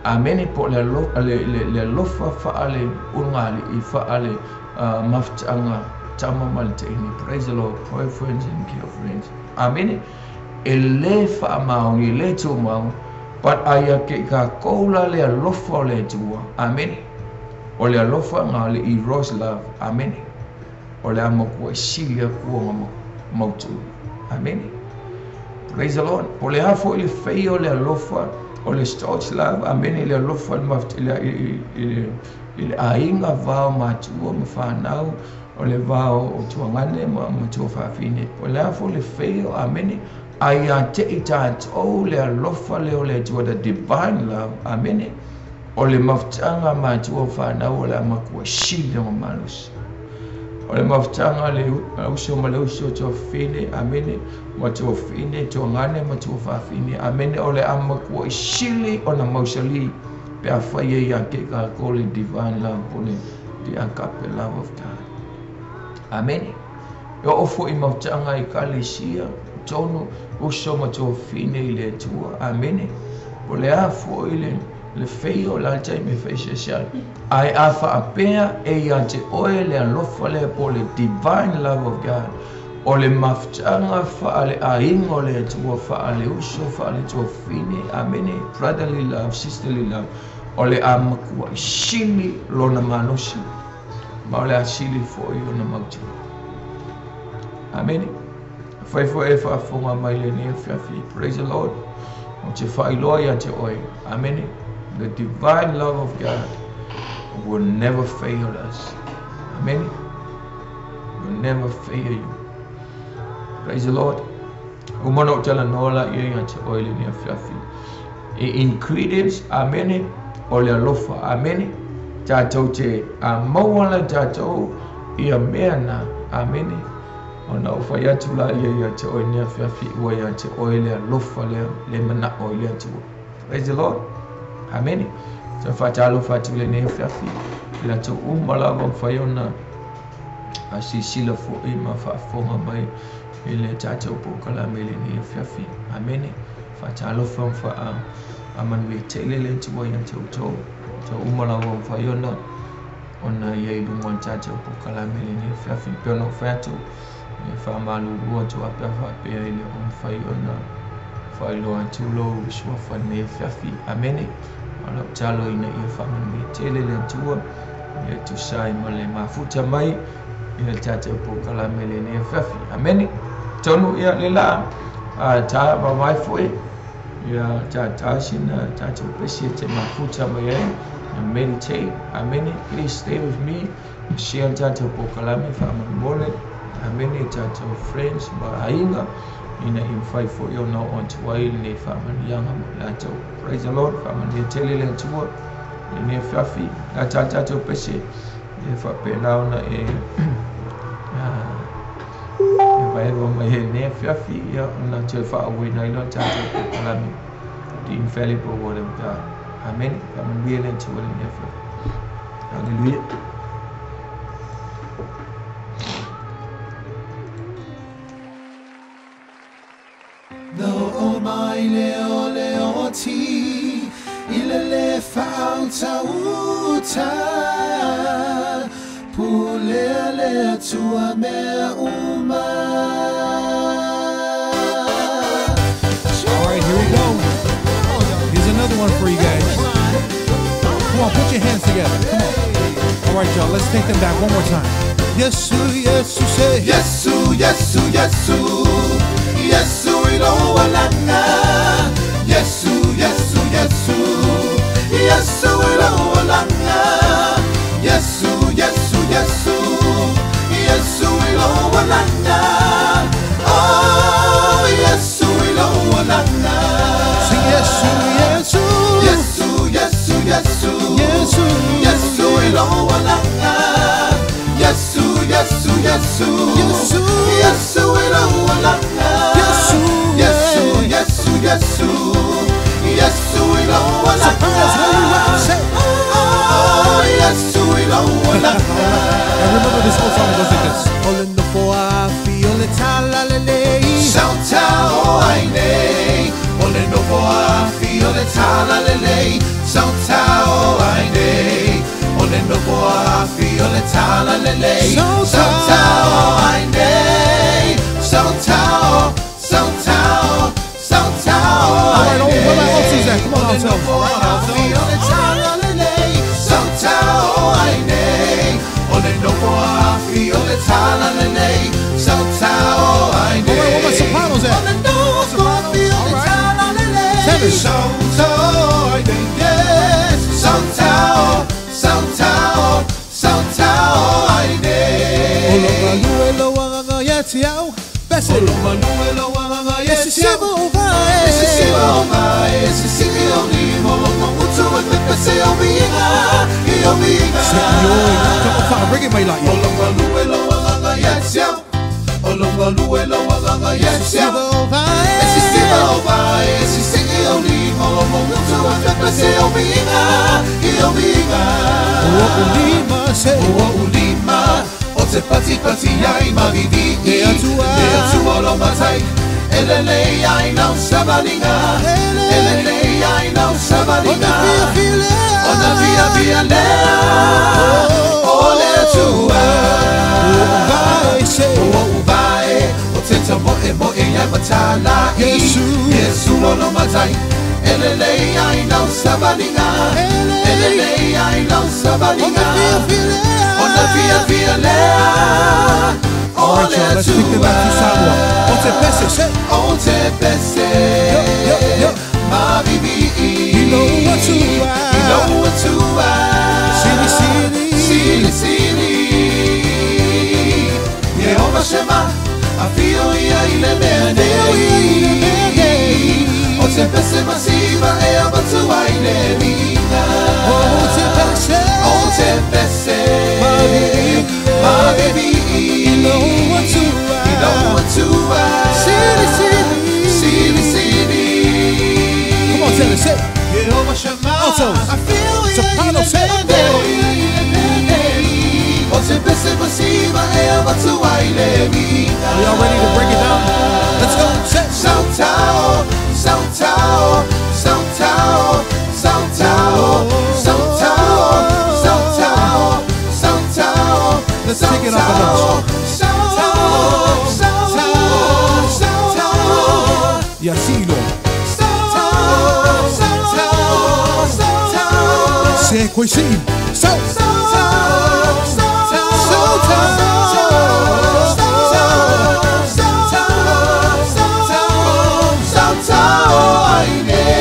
Amene po o le alofa, le, le, le alofa faale ulugalii, faale uh, mafutaga tama ma le teine. Praise the Lord, boyfriends and girlfriends. Amene. E le faamaoni, e le tumau, but aia ke i kākou la le alofa o le Atua. Amene. O le alofa nga le eros love. Amene. O le a matua e sili aku ona mautū. Amene. Praise the Lord. Po o le a foi le faia o le alofa, o le staunch love, amene, le alofa i le, i le aiga, va o matua ma fanau, o le va o tuagane ma, ma tuafafine. Po o le a foi le faia, amene, a ia te i tatou le alofa lea o le Atua, the divine love, amene, o le mafutaga a matua ma fanau o le a matua sili ona malosi. O le mafutaga a le uso ma le uso, tuafafine, amene, ma tuafafine, tuagane ma tuafafine, amene, o le a matua sili ona mausali pe afai e ia te i kākou le divine love po o le the agape love of God. Amene. E oo foi i mafutaga a ekalesia, tonu, uso ma tuafafine i le Atua. Amene. Po o le a foi le le feio o le a taimi e faiseaseai. Ae a faapea e ia te oe le alofa lea po o le divine love of God, o le mafutaga faale-aiga o le Atua, faale-uso, faale-tuafafine, amene, brotherly love, sisterly love, o le a matuai sili lona malosi, ma o le a sili foi ona mautino. Amene. Afai foi e faafofoga mai lenei afiafi, praise the Lord. Ou te faailoa ia te oe. Amene. The divine love of God will never fail us. Amene. Will never fail you. Praise the Lord. Uma na talanoa laia ia te oe i lenei afiafi. E ingredients, amene, o le alofa, amene. Tatou te maua la tatou ia mea na, amene. Ona ou fai atu laia ia te oe i lenei afiafi, ua ia te oe le alofa lea, le manao i le Atua. Praise the Lord. Amene. Sa faatalofa atu i lenei afiafi i latou uma lava mafai ona silasila foi ma faafofoga mai i le tatou polokalame i lenei afiafi. Amene. Faatalofa ma faamanuia tele le Atua ia te outou. Outou uma lava mafai ona ia i luga o le tatou polokalame i lenei afiafi. Pei ona ou fai atu, e faamalulu atu a pe a faapea e le o mafai ona faailoa atu lou suafa i lenei afiafi. Amene. O lau tatalo ina ia faamanuia tele le Atua ia tusa ai ma le mafuta mai i le tatou polokalame i lenei afiafi. Amene. Tonu ia le la a ta vavae foi ia ta sina tatou pesi e te mafuta mai ai. Meditate. Amene. Please stay with me. Share le tatou polokalame faamolemole. Amene. Tatou friends ma aiga ina ia mafai foi ona oo atu ai lenei faamanuiaga mo i latou. Praise the Lord. Faamanuia tele le Atua i lenei afiafi. La ta tatou pese e faapena ona e vaevae mai ai lenei afiafi ia ona toe faaauauina ai lea o le tatou polokalame. The Infallible Word of God. Amen. Faamanuia le Atua i lenei afiafi. Hallelujah. Na o mai le o le o ti i le le whauta uta pule le atua mea uma. All right, here we go. Here's another one for you guys. Come on, put your hands together. Come on. All right, y'all, let's take them back one more time. Yesu, Yesu, say Yesu, Yesu, Yesu. Yesu ilo walanga. Yesu, Yesu, Yesu. Yesu ilo walanga. Yesu, Yesu, Yesu. Yesu ilo walanga. Oh, Yesu ilo walanga. Sing Yesu, Yesu. Yesu, Yesu, Yesu. Yesu. Yesu ilo walanga. Yesu, Yesu, Yesu. Yesu. Yesu ilo walanga. Yesu. Yesu, Yesu, Yesu. Yesu ilo walanga. Sopranos, where you at? Say. Oh, Yesu ilo walanga. And remember this old song, it goes like this. Ole no foa fi ole talalelei. Sauta o aine. Ole no foa fi ole talalelei. Sauta o aine. Ole no foa fi ole talalelei. Sauta. Sauta o aine. Sauta o, sauta o, sauta o All right, aine. where my altos at? Come on, Ole no altos. foa fi ole talalelei. Sauta o aine. Ole no foa fi ole talalelei. Sauta o aine. All right, where my sopranos at? Ole no foa fi ole All right. talalelei. Tenors. Sauta o aine, yes. Sauta o, sauta o, sauta o aine. Olo malu e lo agaga ye tiao. Bese. Olo malu e lo agaga ye Esi tiao. siva o vae. Esi siva o vae, esi sivi o lima, o mamutu e pepe se o viga, i o viga. Senhor, come on, bring it, my light. Olo malu e lo agaga ye tiao. Olo malu e lo agaga ye Siva tiao. o vae. Esi siva o vae, esi sivi o lima, o mamutu e pepe se o viga, i o viga. O ulima se. O ulima, o te pati pati ai mavivi. E atua. E atua lo matai. Elele ai nau sabalinga. Ele. Elele ai nau sabalinga. Ona via via lea. Ona via via lea. O le atua. O vae se. O uvae, o te tamoe moe ai matalai. Yesu. Yesu o lo matai. Elele ai nau sabalinga. Ele. Elele ai nau sabalinga. Ona via via lea. Ona via via lea. All right, y'all, let's kick it back to Samoa. O te pese, se. O te pese. Yo, yo, yo. Ma vivi. Ilo atua. Ilo atua. Sili, sili. Sili, sili. Yehova Shema. Afio ia ile mea nei. pese masiva e avatu ai le viiga. O te pese. O te pese. Ma Ma vivii. vivii. I lou Atua. I lou Atua. Sili, sili. Sili, sili. Come on, Taylor, say it. Jehovah Shammah. Altos. Soprano, say it. O te pese masiva e avatu ai le viiga. Are y'all ready to break it down? Let's go. Say it. Sautao, sautao, sautao, sautao, sautao, sautao, sautao. Let's take it up a notch. Sautao, sautao, sautao. Yasilo. Sautao, sautao, sautao. Se koisi. So. Sautao, sautao, sautao, sautao, sautao, sautao, ai nei.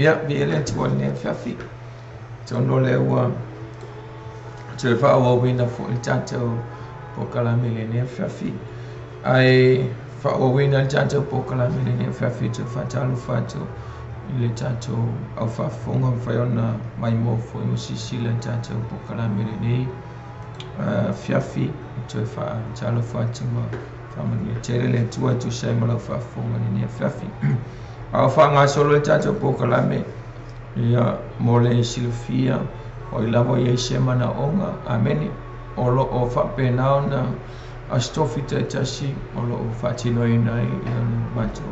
Ia, viia le Atua i lenei afiafi. Atonu o lea ua toe faaauauina foi le tatou polokalame i lenei afiafi. Ae faaauauina le tatou polokalame i lenei afiafi, toe faatalofa atu i le tatou au faafofoga mafai ona maimoa foi ma silasila i le tatou polokalame i lenei afiafi. Toe faatalofa atu ma faamanuia tele le Atua e tusa ai ma lau faafofoga i lenei afiafi. A o faagasolo le tatou polokalame, ia, mo le silafia, o ai lava i ai se manaoga, amene, o lo o faapena ona Aso Tofi taitasi o lo o faatinoina ai ia le matou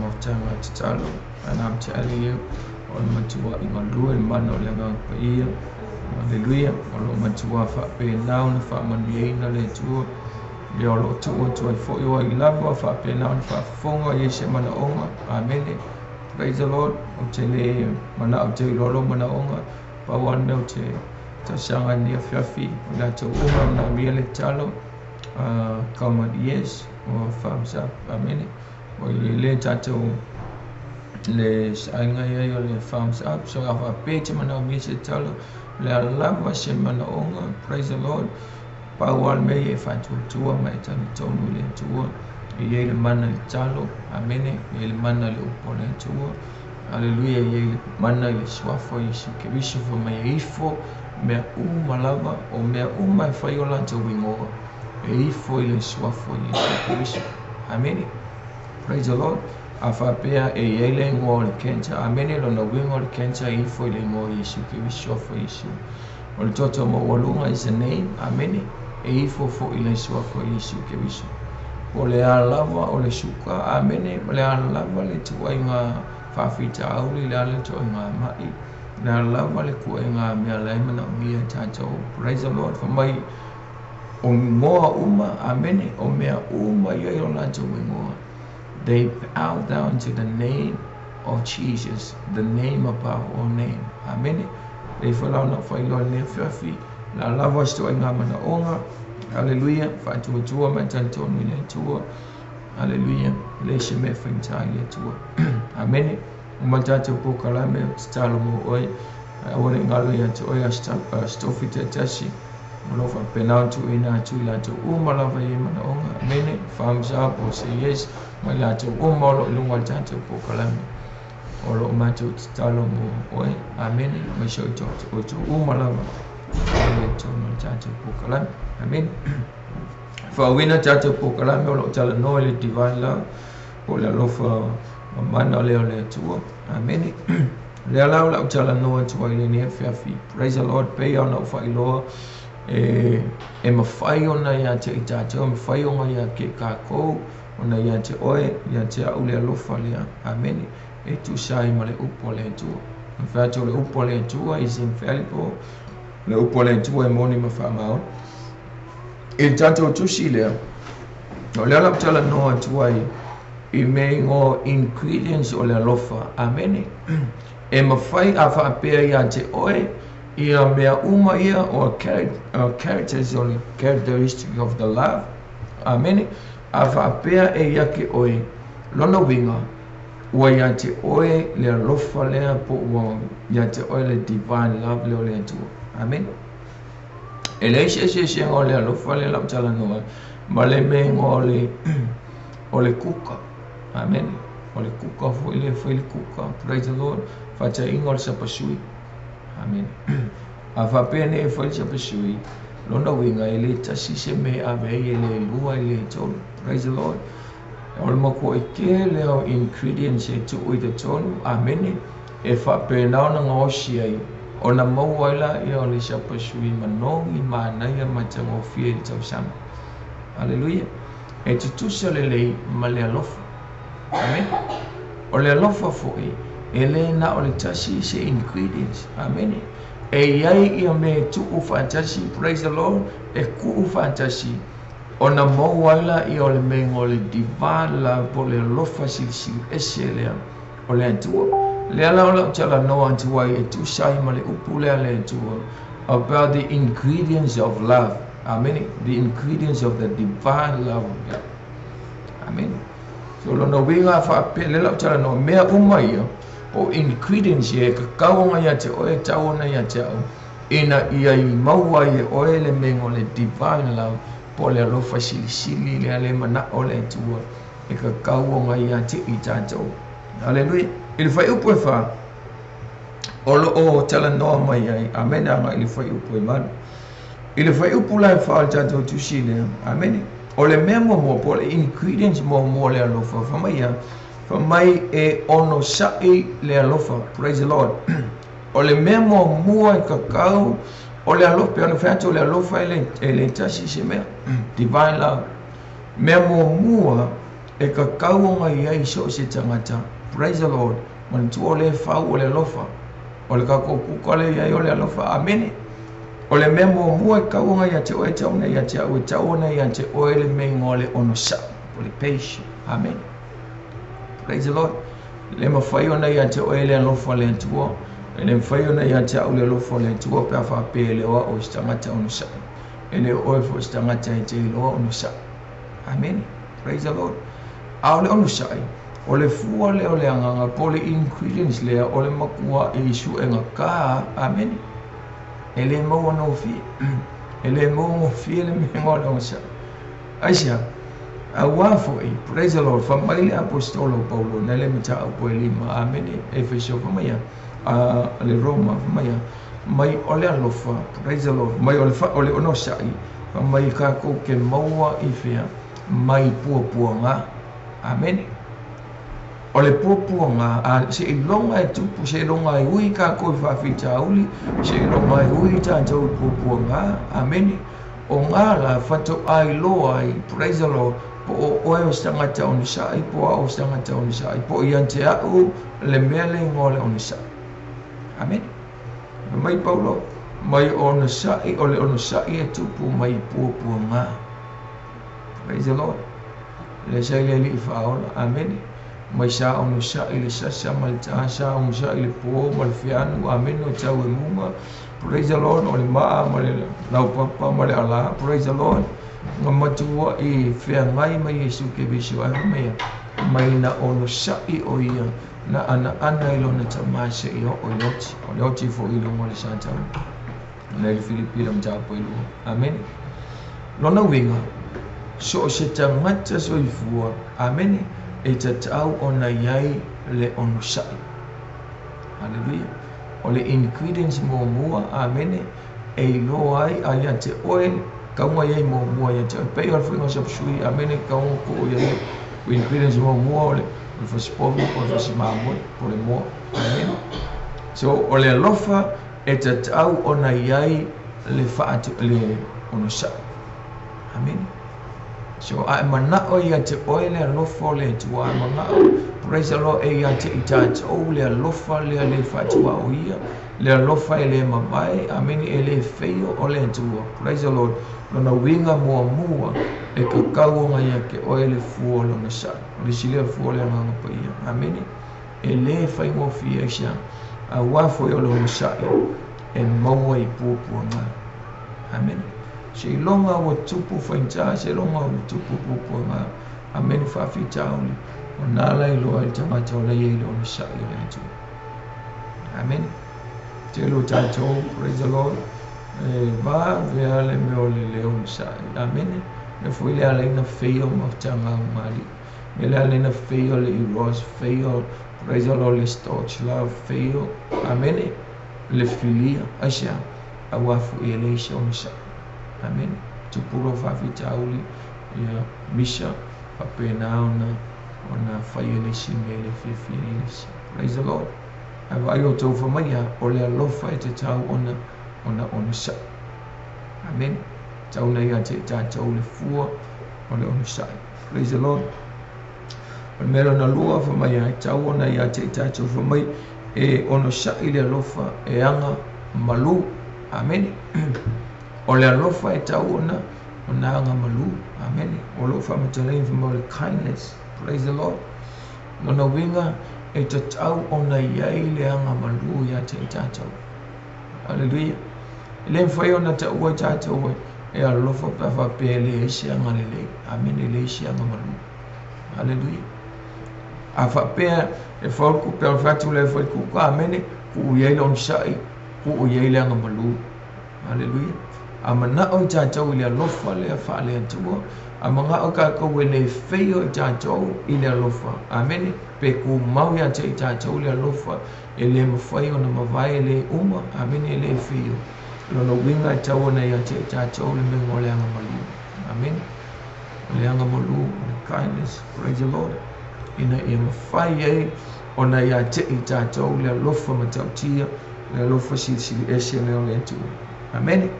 mafutaga tatalo. And I'm telling you, o le matua'i galue le mana o le Agaga Paia. Aleluia. O lo o matua faapena ona faamanuiaina le Atua. Ia o lo o tuu atu ai foi o ai lava faapena ona faafofoga i ai se manaoga. Amene. Praise the Lord. Ou te le manao te iloa lou manaoga. Pau lava le mea ou te talosaga ai i lenei afiafi, o i latou uma e manaomia le tatalo, comment yes or thumbs up. Amene. Ua i ai le tatou le saaiga i ai o le thumbs up. So a faapea e te manaomia se tatalo, o le a lava se manaoga, praise the Lord. Pau lava le mea ia e faatuatua ma e talitonu i le Atua, e i ai le mana i le tatalo, amene, e i ai le mana i le upu a le Atua, aleluia, e i ai le mana i le suafa o Iesu Keriso, fai mai e ifo mea uma lava, o mea uma e fai o latou igoa, e ifo i le suafa o Iesu Keriso. Amene. Praise the Lord. A faapea e i ai le igoa o le cancer, amene, lona uiga o le cancer e ifo i le igoa o Iesu Keriso, suafa o Iesu. O le toto maualuga is a name, amene, e ifo foi i le suafa o Iesu Keriso. Po o le a lava o le suka, amene, o le a lava le ituaiga faafitauli, le a le ituaiga ma'i, le a lava le kuaiga mea la e manaomia e tatou. Praise the Lord. Fai mai o igoa uma, amene, o mea uma i ai o latou igoa. They bow down to the name of Jesus, the name above all name. Amene. Lei foi la ona faailoa i lenei afiafi, la lava se ituaiga manaoga. Haleluia. Faatuatua ma e talitonu i le Atua. Haleluia. E leai se mea e faigata i le Atua. Amene. Uma le tatou polokalame, ou te tatalo mo oe. Ae aua ne i galo ia te oe Aso Tofi taitasi. O lo o faapena ona tuuina atu i latou uma lava i ai manaoga. Amene. Thumbs up or say yes ma i latou uma o lo o i luga o le tatou polokalame. O lo o matou tatalo mo oe. Amene. Aemaise o outou uma lava o lo o i totonu o le tatou polokalame. Amene. Faauuina tatou polokalame o lo o talanoa i le Divine Love, po o le alofa mamana lea o le Atua. Amene. Lea la o lau talanoa atu ai i lenei afiafi. Praise the Lord. Pei ona ou faailoa e, e mafai ona ia te i tatou, e mafai ona ia te kākou, ona ia te oe, ia te au le alofa lea. Amene. E tusa ai ma le upu a le Atua. In fact, o le upu a le Atua is infallible. Le upu a le Atua e moni ma faamaoni. I le tatou tusi lea, o lea la ou talanoa atu ai i mea igoa ingredients o le alofa. Amene. E mafai a faapea ia te oe ia mea uma ia o characters o le characteristic of the love. Amene. A faapea e ia ke oe, lona uiga, ua ia te oe le alofa lea po ua ia te oe le divine love lea o le Atua. Amene. E leai se eseesega o le alofa lea la ou talanoa ai ma le mea igoa o le o le kuka. Amene. O le kuka foi lea fai le kuka. Praise the Lord. Faataiga o le sapasui. Amene. A faapea nei e fai le sapasui, lona uiga e le tasi se mea e ave ai, e le lua, e le tolu. Praise the Lord. O le matua'i tele o ingredients e tuu i totonu, amene, e faapena ona gaosi ai, ona maua ai laia o le sapasui manogi manaia matagofie i le tausaga. Aleluia! E tutusa lelei ma le alofa. Amene. O le alofa foi, e le na o le tasi se ingredients. Amene. E i ai ia mea e tuu faatasi, praise the Lord, e kuu faatasi, ona maua ai laia o le mea igoa o le divine love po o le alofa silisili ese lea o le Atua. Lea la o lau talanoa atu ai e tusa ai ma le upu lea a le Atua about the ingredients of love. Amene. The ingredients of the divine love of God. Amene. So lona uiga faapea, lea la ou talanoa, mea uma ia, Po o ingredients ia e kakau ona ia te oe e tau ona ia te au ina ia i maua ai e oe le mea o le divine love po o le alofa silisili lea le manao o le Atua e kakau ona ia te i tatou. Haleluia. I le fuaiupu e fa, o lo o talanoa mai ai, amene, aga i le fuaiupu e valu. I le fuaiupu la e fa o le tatou tusi lea, amene, o le mea muamua po o le ingredients muamua o le alofa, fa mai ia, fa mai e onosai le alofa. Praise the Lord. O le mea muamua e kakau o le alofa, pe ona fai atu o le alofa e le tasi se mea. Divine love. Mea muamua e kakau ona i ai so o se tagata. Praise the Lord. Manatua o le fau o le alofa. O le kākou kuka le iai o le alofa. Amene. O le mea muamua e kau ona ia te oe, tau ona ia te au, e tau ona ia te oe le mea o le onosai, o le patient. Amene. Praise the Lord. Le mafai ona ia te oe le alofa o le Atua. E le mafai ona ia te au le alofa o le Atua pe a faapea e le o au o se tagata onosai. E le o oe foi o se tagata e te iloa onosai. Amene. Praise the Lord. A o le onosai, o le fua lea o le agaga, po o le ingredients lea o le makua i suega ka. Amene. E le maua gofie. E le maua gofie le mea o le onosai. Aisea? Auā foi, praise the Lord, fa mai le aposetolo Paulo na le mataupu e lima, amene, Efeso fa mai a le Roma fa mai mai o le alofa, praise the Lord, mai o le fa o le onosai, fa mai kākou ke maua i fea mai puapuaga. Amene. O le puapuaga, a seiloga e tupu, seiloga e ui kākou i faafitauli, seiloga e ui tatou i puapuaga. Amene. O ngā la whatoa ai loa ai, praise the Lord, po o oe o se tagata onosai, po o au o se tagata onosai, po o ia te au le mea le ingoa o le onosai. Amene. Fai mai Paulo, mai onosai, o le onosai e tupu mai puapuaga. Praise the Lord. Le sa i le alii faaola. Amene. Mai sa onosai le sasa ma le tā, sa onosai le pō ma le feanu. Amene o tau e muga. Praise the Lord, o le maa ma le laupapa ma le ala. Praise the Lord. Nga matua i feagai ma Iesu Keriso ai mai mai na onosai o ia na ana ana i lona tamā seia oo i le oti. O le oti foi i luga o le satau. Na i le Filipi le mataupu e lua. Amene. Lona uiga, so o se tagata soifua, amene, e tatau ona i ai le onosai. Haleluia. O le ingredients muamua, amene, e iloa ai a ia te oe, kauga i ai muamua ia te oe. Pei o le fuiga o chop suey, amene, kauga tuu i ai o ingredients muamua o le fasipovi, o le fasimamoe, po o le moa. Amene. So, o le alofa e tatau ona i ai le faatu, le onosai. Amene. So, a e manao ia te oe le alofa o le Atua, a e manao, praise the Lord, e ia te i tatou le alofa lea le faatua o ia, le alofa e le mavae, amene, e le feio o le Atua. Praise the Lord. Lona uiga muamua e kakau ona ia te oe le fua o le onosai. O le isi lea fua o le Agaga Paia. Amene. E le faigofie ai se auā foi o le onosai e maua i puapuaga. Amene. Seiloga ua tupu faigata, seiloga ua tupu puapuaga. Amene, faafitauli. O nā la iloa ai le tagata o la e i ai le onosai o le Atua. Amene. Tele o tatou, praise the Lord, e vave le mea o le le onosai. Amene. Mea foi le ala ai na feia o mafutaga o Malii. Mea le ala ai na feia o le eros, feia, praise the Lord, le storge love, feia, amene, le philia. Aisea? Auā foi e leai se onosai. Amene. Tupu loa faafitauli, ia misa, faapena ona ona fai e le isi mea e le fiafia ai le isi. Praise the Lord. Ae vaai outou fa mai ia, o le alofa e tatau ona ona onosai. Amene. Tau na ia te i tatou le fua o le onosai. Praise the Lord. O le mea lona lua fa mai ia, e tau ona ia te i tatou fa mai e onosai le alofa e aga malū. Amene. O le alofa e tau ona ona aga malū. Amene. O lou faamatalaina fa mai o le kindness. Praise the Lord. Lona uiga e tatau ona i ai le aga malū ia te i tatou. Haleluia. E le mafai ona taua i tatou e alofa pe a faapea e leai se agalelei. Amene, e leai se aga malū. Haleluia. A faapea e fau le kuku, pe ona fai atu le fai kuku, amene, tuu i ai le onosai, tuu i ai le agamalu. Haleluia. A manao i tatou i le alofa lea faale-Atua, a manao tatou e le feio i tatou i le alofa. Amene. Pe tumau ia te i tatou le alofa, e le mafai ona mavae, e le uma. Amene, e le feio. Lona uiga e tau ona ia te i tatou le mea o le agamalu. Amene. O le agamalu, o le kindness. Praise the Lord. Ina ia mafai ai ona ia te i tatou le alofa matautia, le alofa silisili ese lea o le Atua. Amene.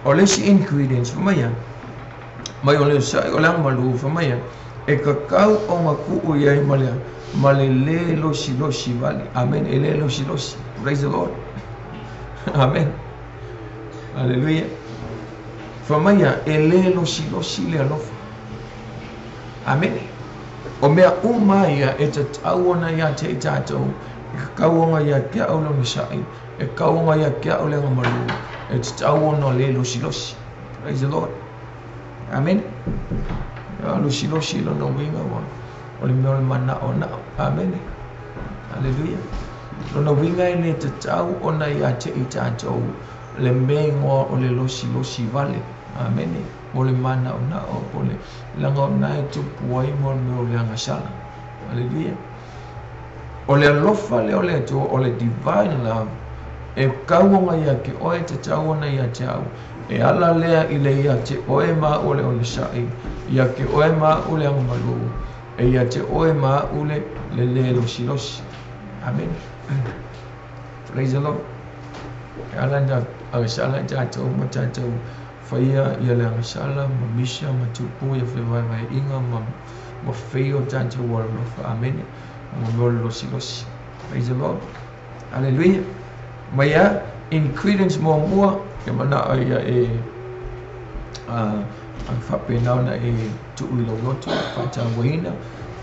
O le isi ingredients fa mai mai o le sai o le agamalu fa mai e kakau o ngā kuu i ai ma le ma le le losi losi vale. Amen. E le losi losi. Praise the Lord. Amen. Hallelujah. Fa mai e le losi losi le alofa. Amen. O mea uma ia e tatau ona ia te i tatou, e kakau ona ia te au le onosai, e kakau ona ia te au le agamalu, e tatau ona le losilosi. Praise the Lord. Amen. Ia losilosi lona uiga ua o le mea o le manao nao. Amen. Hallelujah. Lona uiga e le tatau ona ia te i tatou le mea igoa o le losilosi vale. Amen. O le manao nao po le laga o na e tupu ai mo le mea o le agasala. Hallelujah. O le alofa lea o le Atua, o le divine love, e kau ona ia ke oe te tau ona ia te au. E ala lea i le ia te oe ma o le onosai, ia ke oe ma o le agamalu, e ia te oe ma o le le le losilosi. Amen. Praise the Lord. E ala na agasala i tatou ma tatou faia ia le agasala ma misa ma tupu ia whai inga ma ma feio tatou alofa. Amen. Ma mea o le losilosi. Praise the Lord. Hallelujah. Mai a ingredients muamua e manao ia e a faapena ona e tuu i lau loto faatauaina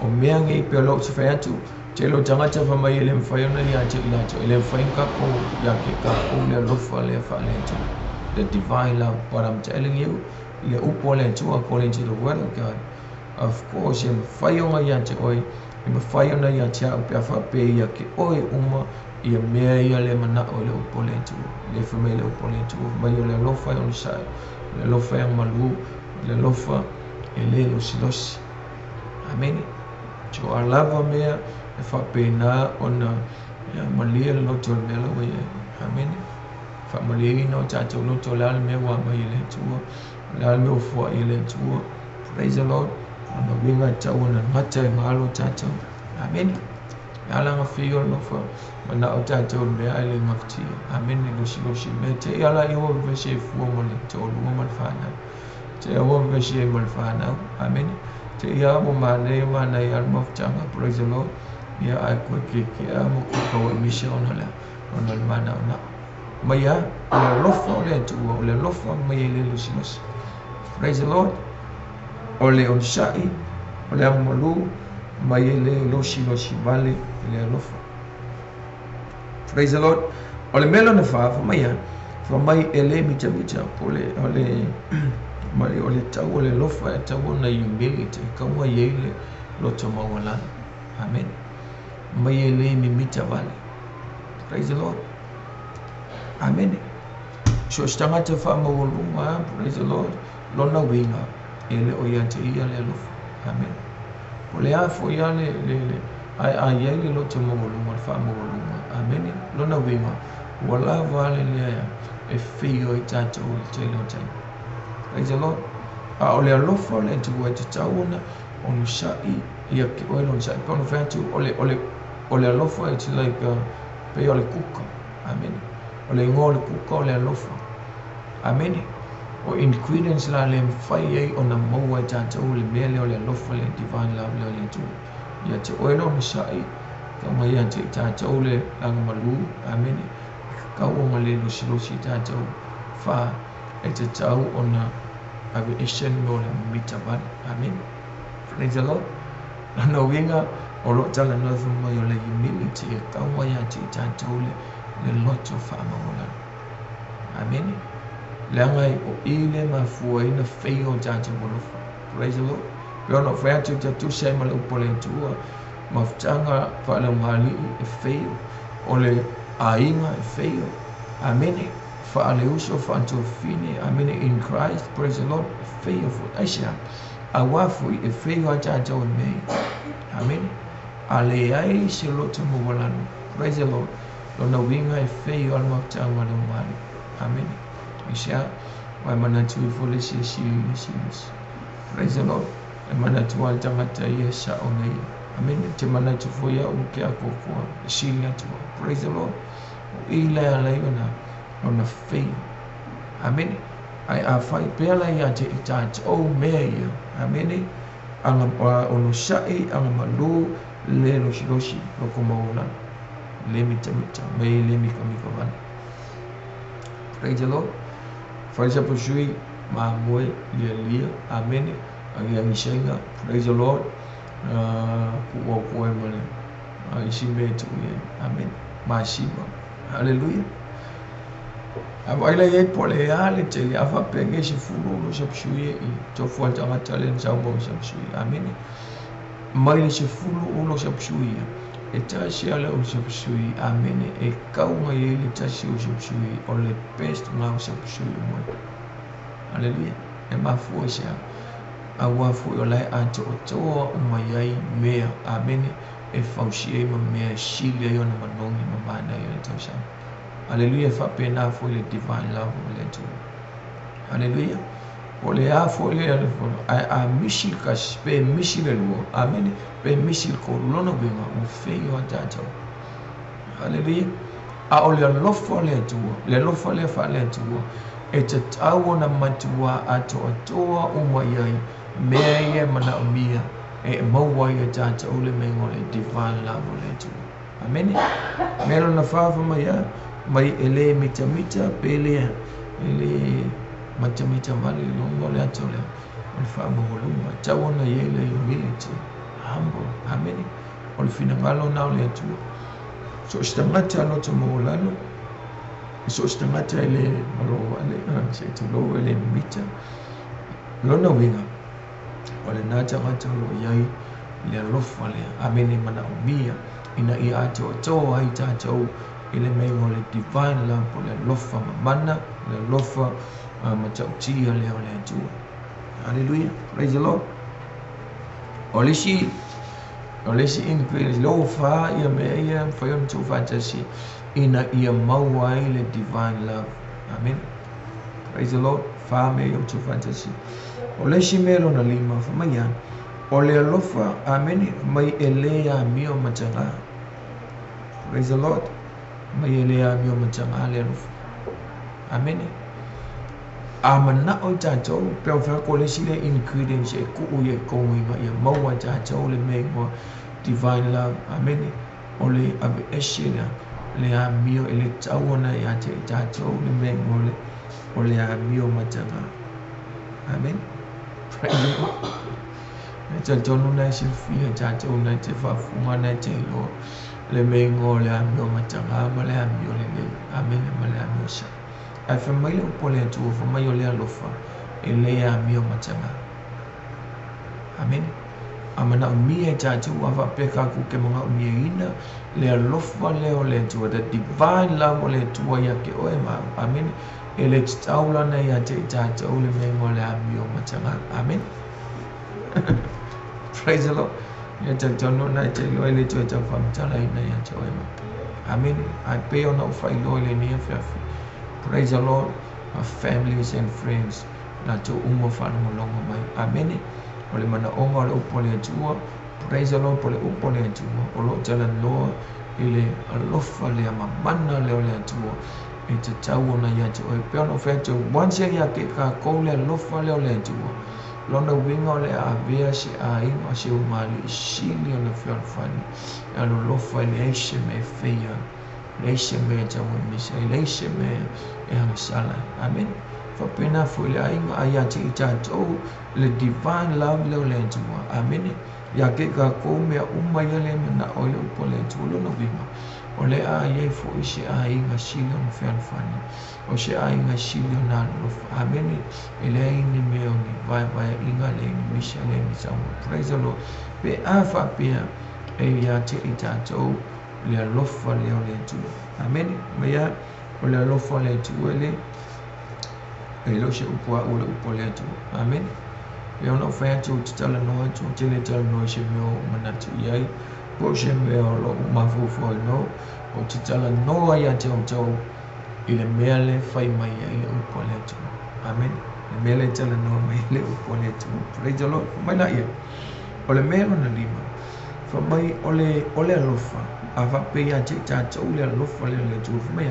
o mea nei pe o lou se fai atu tele o tagata fa mai e le mafai ona ia te i latou, e le mafai ona kākou ia ke kākou le alofa lea faale-Atua, the divine love. But I'm telling you, le upu a le Atua, according to the word of God, of course e mafai ona ia te oe, e mafai ona ia te au pe a faapea ia ke oe uma ia mea ia le manao i le upu a le Atua. Le fai mai le upu a le Atua, fai mai o le alofa e onosai, o le alofa e agamalu, o le alofa e le losilosi. Amene. So a lava mea e faapena ona ia malie le loto o le mea la ua i ai. Amene. Faamalieina o tatou loto o le a le mea ua aumai e le Atua, o le a le mea ua fuai e le Atua. Praise the Lord. Ona uiga e tau ona gata e galo tatou. Amene. E ala ngawhi o le lofa, manao tatou le mea ai le ngafatia. Amene. Losilosi mea te i ala i ua vese e fua ma le toalua ma le whanau. Te ua vese e ma le whanau. Amene. Te ia mo manei manei al mafutanga. Praise the Lord. Ia ai koe ke ke a mo koe kau e misa ona le ona le manao nao. Mai a, o le alofa o le Atua, o le alofa mai e le losilosi. Praise the Lord. O le onosai, o le agamalu, mai e le losilosi vale i le alofa. Praise the Lord. O le mea lona wha, fa mai a, fa mai e le mitamita, po le, o le, mai o le tau o le alofa e tau ona humility, e kau ai ei le loto maualalo. Amen. Mai e le mimita vale. Praise the Lord. Amen. So se tagata faamaualuga, praise the Lord, lona uiga e le o ia te ia le alofa. Amen. Po le a foi a le le le ai ai ai le loto maualuga le faamaualuga. Amen. Lona uiga ua lava le lea e feio i tatou i le tele o taimi. Praise the Lord. A o le alofa o le Atua e tatau ona onosai ia ke oe le onosai. Pe ona fai atu o le o le o le alofa, it's like pei o le kuka. Amen. O le igoa o le kuka o le alofa. Amen. O ingredients la le mafai ai ona maua e tatou le mea lea o le alofa le divine love lea o le Atua. Ia te oe le onosai, tau mai ia te i tatou le agamalu. Amen. E kakau ona le losilosi i tatou fa e tatau ona ave ese le mea o le mimita vale. Amen. Praise the Lord. Lona uiga o loo talanoa fai mai o le humility e tau mai ia te i tatou le le loto faamaualalo. Amene. Leaga e o i le mafua ai na feia o tatou alofa. Praise the Lord. Pe ona o fai atu te tusa ai ma le upu a le Atua. Mafutaga faaleogali'i e feio. O le aiga e feio. Amene. Faaleuso faatofine. Amene. In Christ. Praise the Lord. E feio fo'i. Aisea? Auā fo'i e feio a tatou i mea ia. Amene. A leai se loto maualalo. Praise the Lord. Lona uiga e feio a le mafutaga a le ogaali'i. Amene. Aisea? Aua e manatu ifo le isi e sili i le isi i le isi. Praise the Lord. E manatu lava le tagata ia e sa'o na ia. Amene. Ou te manatu foi au i ke akoakoa e sili atu au. Praise the Lord. O i la e ala ai ona, ona feio. Amene. Ae afai pea la ia te i tatou mea ia. Amene. Aga, onosa'i, aga malū, le losilosi, loko maualalo. Le mitamita, me le mikamika vale. Praise the Lord. Fai sa pusui, mamoe, lialia. Amene. Agiagi saina. Praise the Lord. Ku'u au koe ma le isi mea e tuu i ai. Amene. Masima. Haleluia. A vaai la i ai po o le a le tele, a faapea nei 10 o lo sapsui e i tofu a le tagata lea na saunoa i sapsui. Amene. Mai le 10 o lo sapsui ia, e tasi lava le au sapsui. Amene. E kau mai ai le tasi o sapsui o le best na o sapsui uma. Haleluia. E mafua i se a? Auā foi o la e atoatoa uma i ai mea, amene, e fausia ai ma mea e sili ai ona manogi ma manaia o le tausaga. Aleluia, e faapena foi le divine love o le Atua. Aleluia. Po o le a foi le ae a misi le tasi, pe misi le lua, amene, pe misi le tolu, lona uiga, ua feio a tatou. Aleluia. A o le alofa o le Atua, le alofa lea faale-Atua, e tatau ona matuā atoatoa uma i ai mea ia e manaomia e maua ai e tatou le mea o le divine love o le Atua. Amene. Mea lona fa fai mai a, mai e le mitamita pe le e le matamata vale i luga o le ata o le o le faamaualuga. E tatau ona i ai le humility, humble. Amene. O le finagalo na o le Atua. So o se tagata loto maualalo, so o se tagata e le malo vale, se tulou e le mita. Lona uiga, o lena tagata o lo o i ai le alofa lea. Amene manaomia ina ia atoatoa ai tatou i le mea o le divine love, po o le alofa mamana, le alofa matautia lea o le Atua. Hallelujah. Praise the Lord. O le isi o le isi ingredient, lea ua fa ia mea ia e mafai ona tuufaatasi ina ia maua ai le divine love. Amen. Praise the Lord. Fa mea ia ua tuufaatasi. O le isi mea lona lima, fai mai ia, o le alofa, amene, mai e le amio matagā. Praise the Lord. Mai e le amio matagā le alofa. Amene. A mana'o i tatou, pe o fai atu o le isi lea ingredients e tuu ia i totonu ina ia maua e tatou le mea igoa divine love, amene, o le aveese lea, le amio e le tatau ona ia te i tatou le mea igoa le, o le amio mataga. Amene. Praise the Lord. E talitonu na e silafia e tatou na e te faafofoga na e te iloa le mea igoa o le amio mataga ma le amio lelei. Amene ma le amio sa'o. Ae fai mai le upu a le Atua, fai mai o le alofa e le amio mataga. Amene. A manaomia e tatou, a faapea kākou ke manaomiaina le alofa lea o le Atua, the divine love o le Atua ia te oe ma au. Amene. E le tatau lana ia te i tatou le mea o le amio mataga. Amene. Praise the Lord. Ia talitonu na e te iloa e le toe tau faamatalaina ia te oe ma. Amene. Ae pei ona ou faailoa i lenei afiafi. Praise the Lord. Our families and friends. Latou uma faalogologo mai. Amene. O le manaoga o le upu a le Atua. Praise the Lord. Po o le upu a le Atua. O lo o talanoa i le alofa lea mamana lea o le Atua e tatau ona ia te oe. Pei ona ou fai atu, once ia te kākou le alofa lea o le Atua, lona uiga o le a avea se aiga o se ugali'i sili ona fealofani e alolofa e leai se mea e faia, leai se mea e tau e misa ai, leai se mea e agasala ai. Amene. Faapena foi le aiga, a ia te i tatou le divine love lea o le Atua. Amene. Ia te kākou mea uma ia le mana'o i le upu a le Atua, lona uiga, o le a i ai foi se aiga sili ona fealofani, o se aiga sili ona alolofa. Amene. E leai ni mea o ni vaevaeaiga, leai ni misa, leai ni saunoa. Praise the Lord. Pe a faapea e ia te i tātou le alofa lea o le Atua. Amene. Mai a, o le alofa o le Atua le e le o se upu a o le upu a le Atua. Amene. E ona o fai atu ou te talanoa atu, ou te le talanoa i se mea o manatu i ai, po o se mea o lou mafaufau ou te talanoa ia te outou i le mea le fai mai ai le upu a le Atua. Amene. Le mea le talanoa mai le upu a le Atua. Praise the Lord. Mai la ia. O le mea lona lima, fa mai o le alofa, a faapea ia te i tātou le alofa le le Atua. Fa mai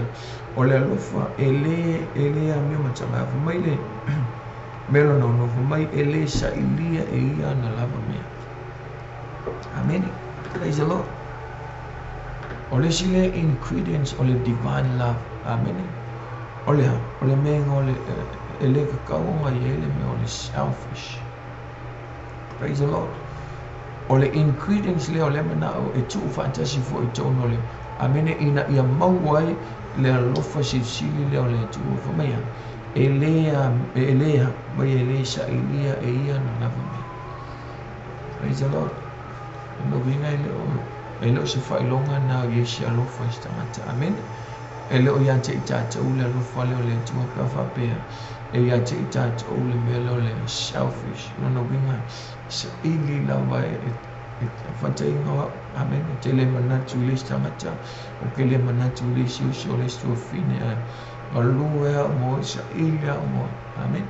o le alofa e le amio mataga. Fa mai le mea lona ono, fa mai e le sailia e ia na lava mea. Amene. Praise the Lord. O le isi le ingredients o le divine love. Amene. O le o le mea o le e le kakau o ia le mea o le selfish. Praise the Lord. O le ingredients le o le manao e tuu faatasi foi tonu le amene ina ia mau ai le alofa silisili le o le Atua. Fa mai e le mai e le sailia e ia na lava mea. Praise the Lord. No winga e le o se faailoga na o iesu alofa i se tagata. Amene. E le o ia te i tātou le alofa le o le Atua pe faapea e ia te i tātou le mea le o le selfish. Lona uiga saili lava e fatainga. Amene. Te le manatu i le isi tagata, o ke le manatu i le isi uso o le isi tuafine ae galue au mo saili au mo. Amene.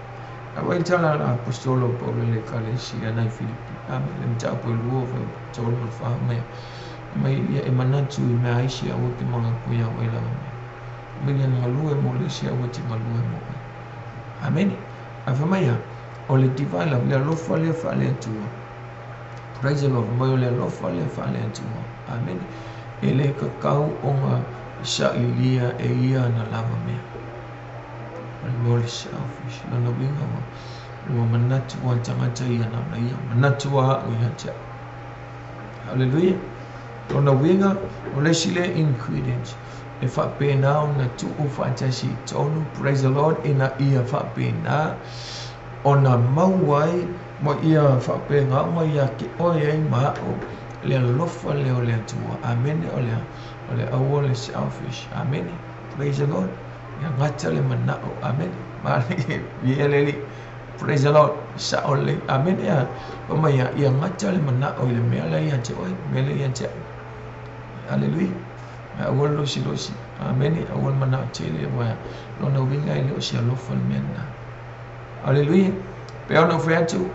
A wai tala la apostolo Paulo le ekalesia nai Filipi. Amene. Le mataupu e lua fai tolu ma le fa mai mai ia e manatu i mea aisi au te mangaku ia au e lava mea. Mai ia galue mo le isi au te galue mo ai. Amene. A fa mai o le divine love, le alofa le fa le Atua. Praise the Lord. Mai o le alofa le fa le Atua. Amene. E le kakau o ngā sailia e ia na lava mea. O le mea o le selfish. Lona uiga ua manatu a tagata ia na ia. Manatu a au ia te au. Hallelujah. Lona uiga o le isi le ingredients e faapena ona tuu faatasi i tonu. Praise the Lord. Ina ia faapena ona mau ai ma ia faapena ma ia ke oe ai ma au le alofa le o le Atua. Amene. O le aua le selfish. Amene. Praise the Lord. Ia gata le manao. Amene. Ia leli. Praise the Lord. Sao le. Amene. Ia mai ia gata le manao i le mea le ia te oe, mea le ia te au. Hallelujah. Aua le losi losi. Amene. Aua le manao tele ua lona uiga e le o se alofa le mea lena. Hallelujah. Pe ona fai atu,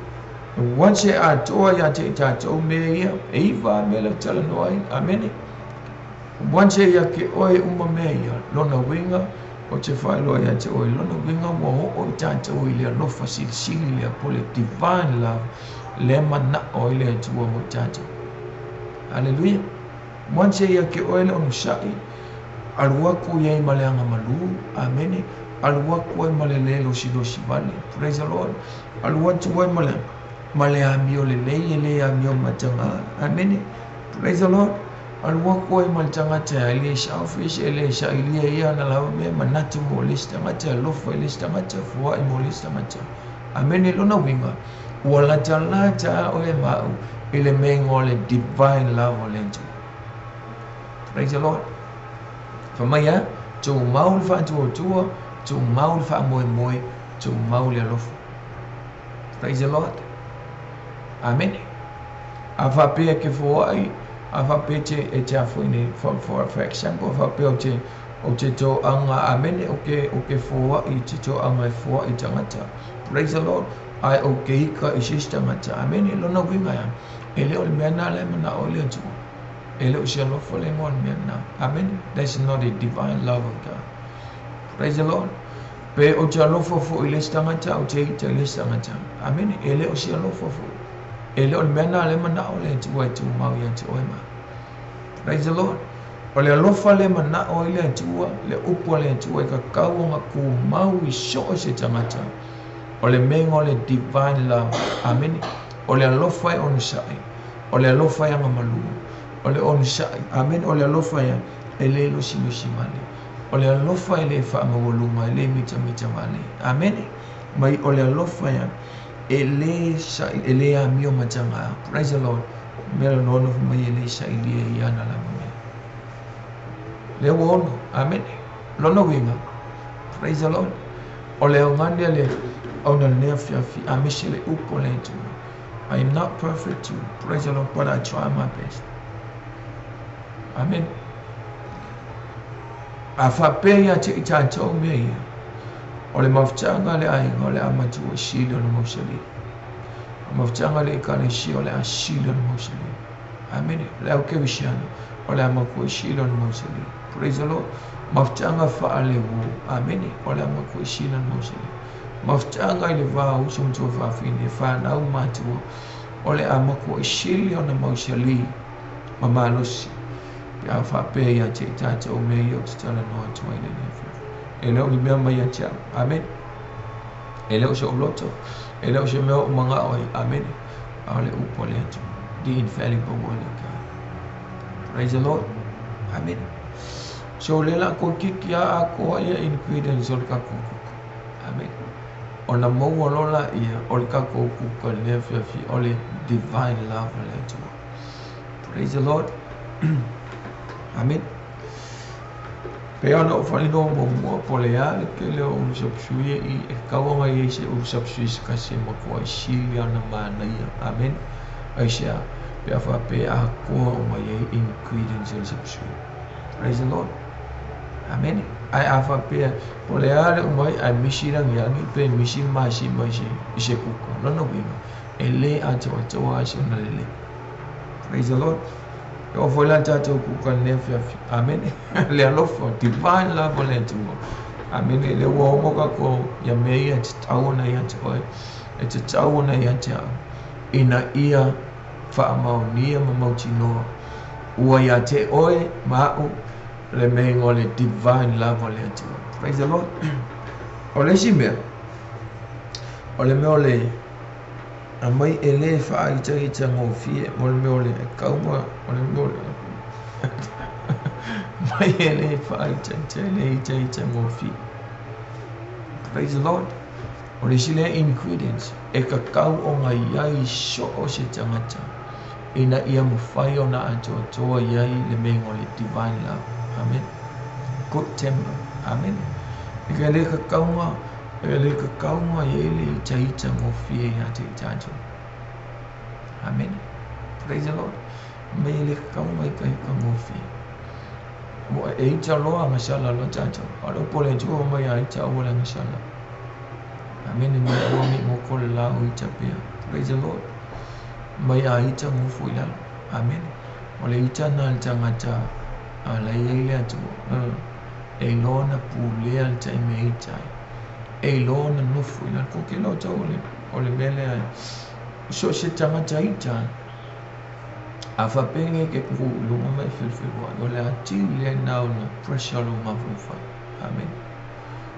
once e atoa ia te i tātou mea ia, e iwa mea le talanoa ai. Amene. Once ia ke oe uma mea ia, lona uiga o te whailoa ia te oe, lona uiga ua hoo i tātou i le alofa silisili lea po le divine love, le manao i le Atua mo i tātou. Hallelujah. Once ia ke oe le onosai, alu aku ia i maleanga malu. Amene. Alu aku ai ma le le losi losi vale. Praise the Lord. Alu atu ai ma le amio le lei e le amio matanga. Amene. Praise the Lord. Alu aku ai ma le tagata e le selfish, e le sailia ia na lava mea, manatu mo le isi tagata, alofa i le isi tagata, fua'i mo le isi tagata. Amene. Lona uiga ua latalata oe ma au i le mea o le divine love o le Atua. Praise the Lord. Fa mai a, tumau le faatuatua, tumau le faamoemoe, tumau le alofa. Praise the Lord. Amene. A faapea ke foai, a faapea te e te afoi nei, for example, a faapea o te toaga, amene, o ke foai, te toaga e foai tagata. Praise the Lord. Ai o ke ika i se isi tagata. Amene. Lona uiga ia, e le o le mea na le manao i le Atua. E le o se alofa le ngoa le mea na. Amene. That's not a divine love of God. Praise the Lord. Pe o te alofa foi i le isi tagata, o te ita i le isi tagata. Amene. E le o se alofa foi. E le o le mea na le manao le Atua e tumau ia te oe ma. Praise the Lord. O le alofa le manao i le Atua, le upu a le Atua e kakau o ngā kumau i so o se tagata. O le mea o le divine love. Amene. O le alofa e onosai. O le alofa e angamalu. O le onosai. Amene. O le alofa e le losi losi vale. O le alofa e le whaamawalunga, e le mita mita vale. Amene. Mai o le alofa e le sai, e le amio matanga. Praise the Lord. Mea le nono mai e le sailia i ana lava mea. Le ua ono. Amene. Lona uiga. Praise the Lord. O le augani le ona lea fiafi a misi le upu le Atua. I am not perfect too. Praise the Lord, but I try my best. Amen. A faapea ia te i tatou mea ia, o le mafutaga le aiga o le a matua sili ona mausali. O le mafutaga le ekalesia o le a sili ona mausali. Amene. Le au kerisiano o le a matua sili ona mausali. Praise the Lord. Mafutaga faale-uo. Amene. O le a matua sili ona mausali. Mafutaga i le va o uso ma tuafafine, e fanau ma matua, o le a matua sili ona mausali ma malosi. Pe a faapea ia te i tatou mea ia ou te talanoa atu ai lenei afiafi. E le o ni mea mai ia te au. Amene. E le o se ou loto. E le o se mea o mana'o ai. Amene. A o le upu a le Atua. The infallible word of God. Praise the Lord. Amene. So le la ko kiki a atoa ia ingredients o le tatou kuka. Amene. Ona maua loa laia o le tatou kuka i lenei afiafi o le divine love a le Atua. Praise the Lord. Amene. Pei ona ou faalinoa muamua, po o le a le tele o ulu sapsui e i e tatau ona i ai se ulu sapsui se tasi e matuai sili ona manaia. Amene. Aisea? Pe a faapea e atoa uma i ai ingredients o le sapsui. Praise the Lord. Amene. Ae a faapea po o le a le uma ai ae misi le agiagi pe misi le masima i se i se kuka. Lona uiga, e le atoatoa lava se ona lelei. Praise the Lord. E oo foi la tatou kuka i lenei afiafi. Amene. Le alofa, divine love o le Atua. Amene. Le ua omo kākou ia mea ia e tatau ona ia te oe, e tatau ona ia te au, ina ia faamaonia ma mautinoa ua ia te oe ma a'u le meinga o le divine love o le Atua. Praise the Lord. O le isi mea, o le mea o le aumai e le faaitaitagofie mo le mea o le kaua, o le mea o le mai e le faaitaita e le itaitagofie. Praise the Lord. O le isi lea ingredients e tatau ona i ai so o se tagata ina ia mafai ona atoatoa i ai le meinga o le divine love. Amen. Good temper. Amen. E ke le tatauga, e le tatauga i ai le itaitagofie ia te i tatou. Amen. Praise the Lord. Mai e le tatauga itaitagofie. Ua e ita loa agasala loa tatou. A o le upu a le Atua mai a ita aua le agasala. Amene. Mai aua ne i goko le la o ita pea. Praise the Lord. Mai a ita gofo i lalo. Amene. O le ita na le tagata a la i ai le Atua. E iloa ona pulea le taimi e ita ai. E iloa ona nofo i lalo. Ko ke loa tau o le mea lea so o se tagata ita ai. A faapea nei ke ku i luga ma e felufeluaʻi, o le atili lena o na pressure o lou mafaufau. Amene.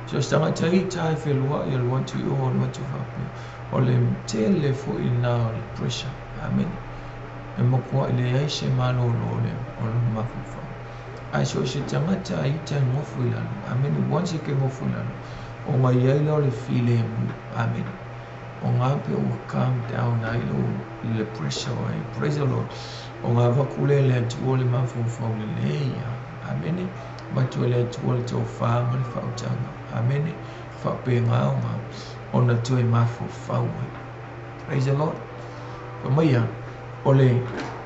So se tagata ita e feluaʻi, alu atu i o, alu atu faapea. O le tele foi lena o le pressure. Amene. E matuaʻi leai se malolo o le o lona mafaufau. Ae so o se tagata ita e nofo i lalo. Amene. Once e ke nofo i lalo, ona i ai lea o le filemu. Amene. O ngā pe ua calm down ai lou le pressure o ai. Praise the Lord. O ngā vaku le le Atua le mafaufau lelei ia. Amene. Avatu e le Atua le tofa ma le faautaga. Amene. Faapena ona ona toe mafaufau ai. Praise the Lord. Fai mai ia, o le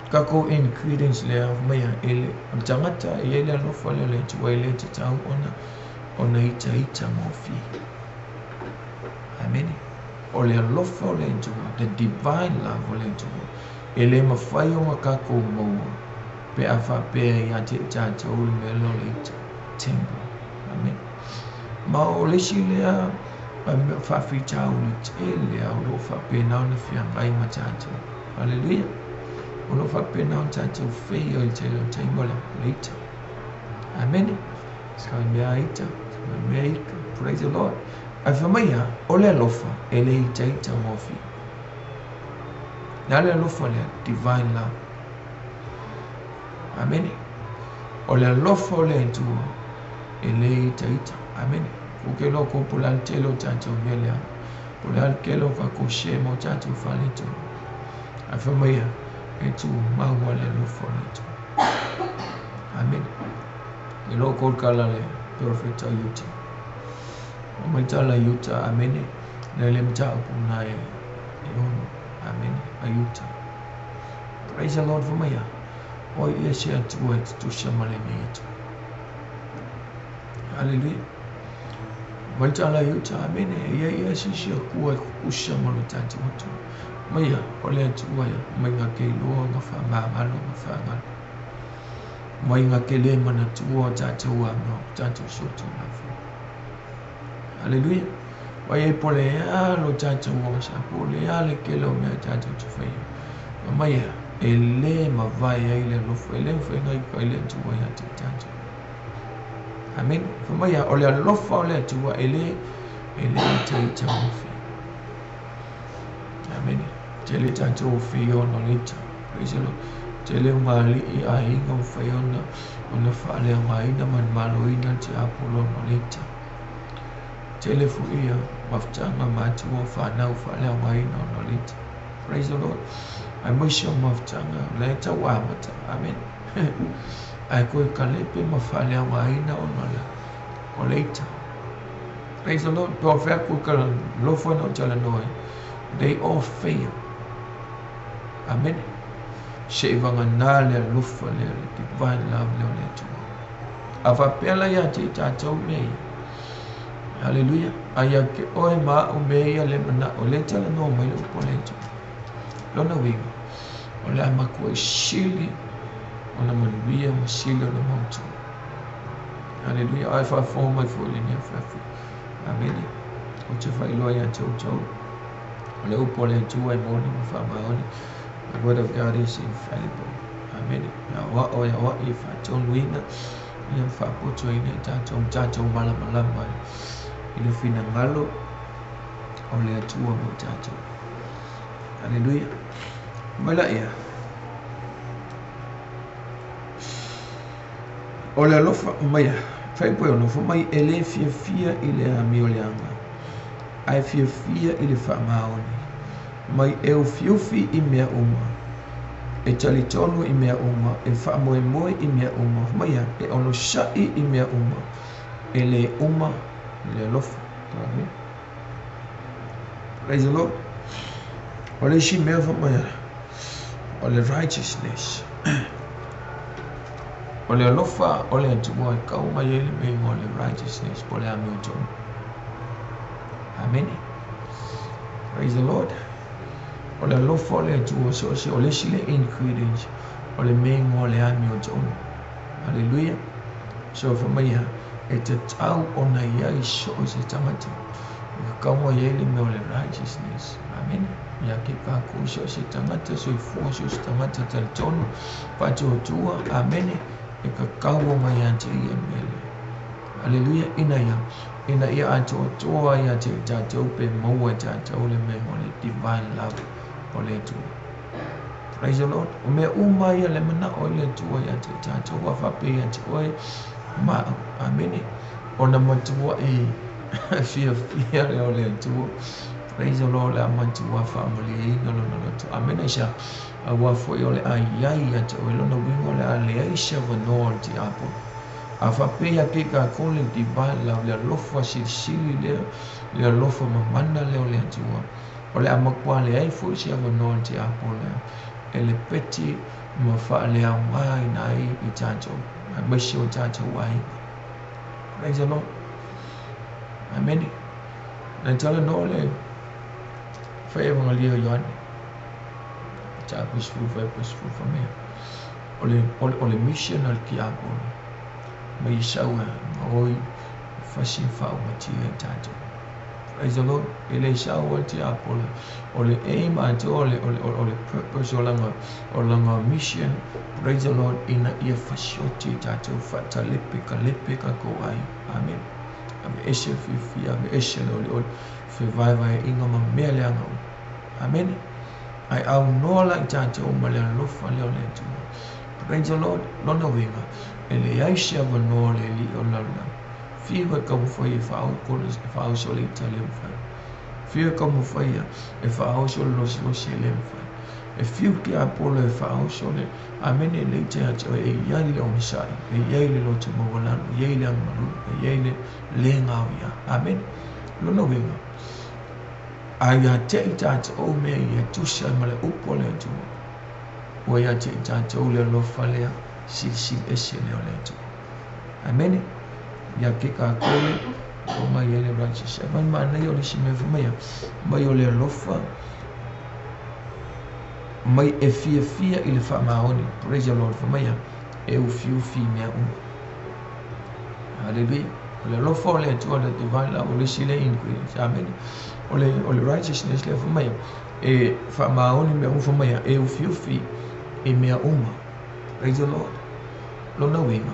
tatou ingredients lea, fai mai ia, e le, o le tagata e i ai le alofa lea o le Atua e le tatau ona ona itaitagofie. Amene. O le alofa o le Atua, the divine love o le Atua, e le mafai ona tatou maua pe a faapea ia te i tatou le mea lea o le ita, temper. Amene. Ma o le isi lea faafitauli tele lava o lo o faapena ona feagai ma tatou. Haleluia. O lo o faapena ona tatou faia i le tele o taimi o le ita. Amene. Sa mea ita, sa mea ika. Praise the Lord. Ae fai mai ia, o le alofa e le itaitagofie. Le a le alofa lea? Divine love. Amene. O le alofa o le Atua e le itaita. Amene. Ko ke iloa ko po le a le tele o tatou mea leaga. Po o le a le tele o tatou shame o tatou faaletonu. Ae fai mai ia, E tumau lava le alofa o le Atua. Amene. E loo kala le perofeta o Iuta. O mai tala Iuta, amene. Na le mataupu na e ono. Amene. A Iuta. Praise the Lord for mai. O ia se Atua e tutusa ma lenei Atua. Hallelujah. Mai tala Iuta, amene. Ia ia sisi Atua e kukusa ma lo tatou Atua. Mai o le Atua ia mai ngā ke iloa ngā whaamāngalo ngā whaangalo. Mai ngā ke le manatua o tātou a no, tātou soto lafi. Hallelujah. Mai e pole a lo tātou o sa pole a le ke lo mea tātou te whaia. Mai e le mavae ai le alofa, e le whainga i ka i le Atua ia te tātou. Amen. Fa mai o le alofa o le Atua e le te i tauofi. Amen. Te le tātou whiona lita. Praise the Lord. Te le unga i a inga o whiona o na whaalea ngā ina man malo ina te apolo no lita. Te le fuia mafutanga mātua whanau whaalea ngā ina o no lita. Praise the Lord. Ai maisi o mafutanga le tau amata. Amen. Ai koe kalepe ma whaalea ngā ina o no le o leita. Praise the Lord. Peo whea koe ka lofa no tala noe. They all fail. Amen. Se i wanga nā le alofa le le divine love le o le Atua. A whapela ia te tātou mea. Hallelujah. Aia ke oe ma o mea le mana o le tala no mai le upo le Atua. Lona winga. O le amakua i sili o na manuia ma sili o na mautu. Hallelujah. Ai whaafo mai fo le nia whaafo. Amen. O te whailoa ia te utau. O le upo le Atua e moni ma whaamaoni. The word of God is infallible. Amen. Ia wa o ia wa i whaatonuina. Ia whaapoto ina i tātou tātou malamalama i le finangalo o le Atua mo tātou. Hallelujah. Maila ia. O le alofa mai whaipoe ono fo mai e le fia fia i le ami o le anga. Ai fia fia i le whaamaoni. Mai e ufiufi i mea uma. E talitonu i mea uma. E whaamoemoe i mea uma. Mai e ono shai i mea uma. E le uma le alofa. Amen. Praise the Lord. O le isi mea fa mai o le righteousness. O le alofa o le Atua e kau mai ai le mea o le righteousness po le amiotonu. Amen. Praise the Lord. O le alofa o le Atua so se o le isi le ingredients o le mea o le amiotonu. Hallelujah. So fa mai e te tau o na ia i so o se tangata. E kau mai ai le mea o le righteousness. Amen. Ia ke kākou so se tangata so i fua so se tangata talitonu whaatuatua. Amen. E ka kau mai ia te ia mele. Hallelujah. Ina ia. Ina ia atoatoa ia te tātou pe maua tātou le mea o le divine love o le Atua. Praise the Lord. O mea uma ia le mana o le Atua ia te tātou a whape ia te oe ma. Amen. O na matua e fia fia le o le Atua. Praise the Lord. Le matua whaamali e ina lona loto. Amen. Aisha. A wafo i o le ai ai ia te oe lona wingo le a le aisha vanoa o te apo. A whape ia ke ka kole divine love le alofa silisili le alofa mamana le o le Atua. O le amakua le ai fo isi avanoa o te apo lea. E le peti ma wha le au ngā ina ai i tātou. Ai maisi o tātou ai. Praise the Lord. Amen. Na tala no le whae evangelia Ioane. Tā pusfu whae pusfu whamea. O le mission al ki apolo. Mai saua ma oi fasi whau matia i tātou. Praise the Lord. E le saua te apolo. O le aim atu o le purpose o langa mission. Praise the Lord. Ina ia fasioti i tātou whatalepe ka lepe ka ko ai. Amen. Ame ese fifi, ame ese le ole ole. Whiwaiwai inga ma mea le anga. Amen. Ai au noa la i tātou ma le alofa le o le Atua. Praise the Lord. Lona winga. E le aisi avanoa le li o laula. Fiwa ka mwhai e whaau so le ita le mwhai. Fiwa ka mwhai e whaau so le losi losi le mwhai. E fiu tiapolo e faaoso le amene le ite ia te oe e i ai le onosai, e i ai le loto maualalo, e i ai le agamalu, e i ai le le gaoia. Amene. Lona uiga, a ia te i tatou mea ia tusi ai ma le upu a le Atua, ua ia te i tatou le alofa lea, silisili ese lea o le Atua. Amene. Ia ke kākou le o mai ai le righteous. E mai manaia o le isi mea fai mai a, mai o le alofa mai e fiafia i le faamaoni. Praise the Lord. Fai mai a, e ufiufi i mea uma. Hallelujah. O le alofa o le Atua, le divine love, o le isi lea ingredients. Amen. O le, o le righteousness lea fai mai a, e faamaoni mea uma fai mai a, e ufiufi i mea uma. Praise the Lord. Lona uiga,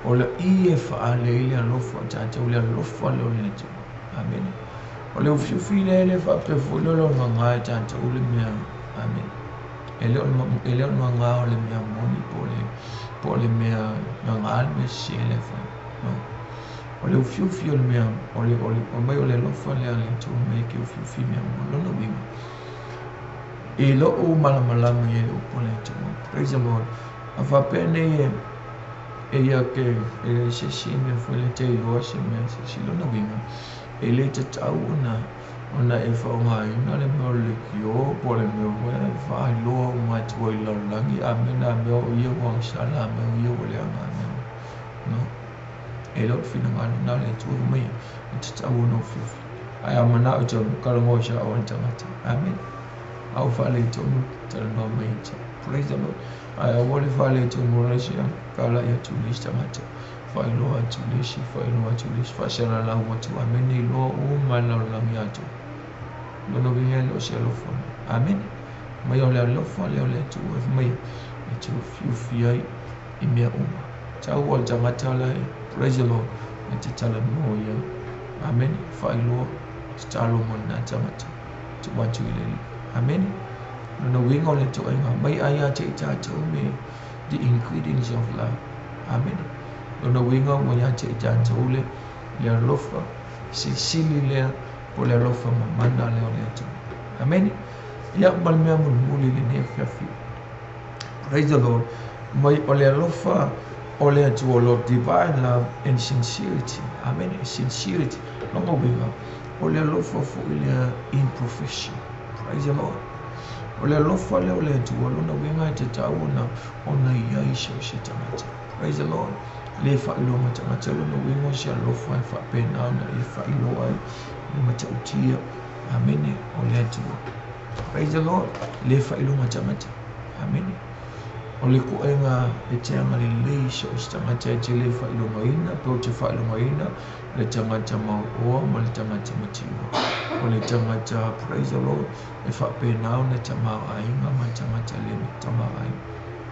o le i e faale ai le alofa o tatou, le alofa lea o le Atua. Amene. O le ufiufi lea e le faapea foi lea o le gaga e tatou le mea. Amene. E le o le, e le o le gaga o le mea moni po o le, po o le mea gaga le mea sese lea e fai. No. O le ufiufi o le mea, o le, o le, o mai o le alofa lea a le Atua mai ke ufiufi mea uma. Lona uiga, i lou malamalama i ai le upu a le Atua. Praise the Lord. A faapea nei e, e ia ke, e se isi mea foi le te iloa se mea se isi lona uiga, e le tatau ona, ona e faaaogaina le mea o le lekiō po o le mea foi lea e faailoa uma atu ai i le lalolagi, a mea na mea o ia ua agasala, a mea o ia ua leaga, a mea no. E le o le finagalo na le Atua fai mai e tatau ona ufiufi. Ae a manao e talanoa sao ai le tagata. Amene. A ua faaletonu, talanoa mai ia te au. Praise the Lord. Ae aua le faaletonu o le isi talai atu i le isi tagata, faailoa atu i le isi, faailoa atu i le isi, faasalalau atu. Amene. Iloa uma e le lalolagi atoa. Lona uiga e le o se alofa. Amene. Mai o le alofa lea o le Atua e fai mai e te ufiufi ai i mea uma. Tau o le tagata la e, praise the Lord, e te talanoa i ai. Amene. Faailoa, tatalo mo lena tagata. Tuu atu i le Alii. Amene. Lona uiga o le toega mai ai ia te i tatou me the ingredients of love. Amene. Lona uiga ua ia te i tatou le, le alofa silisili lea po o le alofa mamana lea o le Atua. Amene. Ia ma le mea mulimuli i lenei afiafi. Praise the Lord. Mai o le alofa o le Atua, Lord, divine love and sincerity. Amene. Sincerity. Lona uiga, o le alofa foi lea in profession. Praise the Lord. O le alofa lea o le Atua, lona uiga e tatau ona, ona i ai so o se tagata. Praise the Lord. Le faailoga tagata, lona uiga o se alofa e faapena ona e faailoa ai le matautia. Amene. O le Atua. Praise the Lord. Le faailoga tagata. Amene. O le koega e te agalelei so o se tagata e te le faailogaina, pe o te faailogaina le tagata mauoa ma le tagata mativa. O le tagata, praise the Lord, e faapena ona tamaoaiga ma le tagata le tamaoaiga.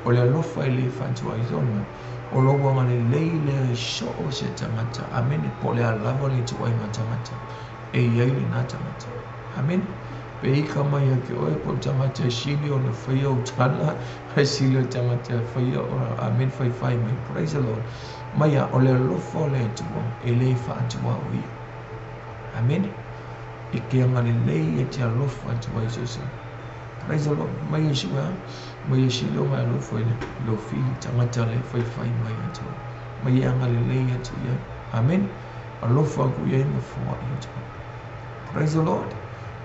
O le alofa e le faatuaitona, o lou agalelei lea i so o se tagata. Amene. Po o le a lava le ituaiga tagata e i ai lena tagata. Amene. Pe ika mai ia te oe, po o le tagata e sili ona faia ou tala, e sili o le tagata e faia o amene faifai mai. Praise the Lord. Mai a, o le alofa o le Atua e le faatuaoia. Amene. E ke agalelei e te alofa atu ai so se. Praise the Lord. Mai Iesu e a, mai e sili o ngai alofa i le lou fili tagata le faifai mai ia te oe. Mai e agalelei atu i ai. Amene. Alofa aku i ai ma foai atu ai. Praise the Lord.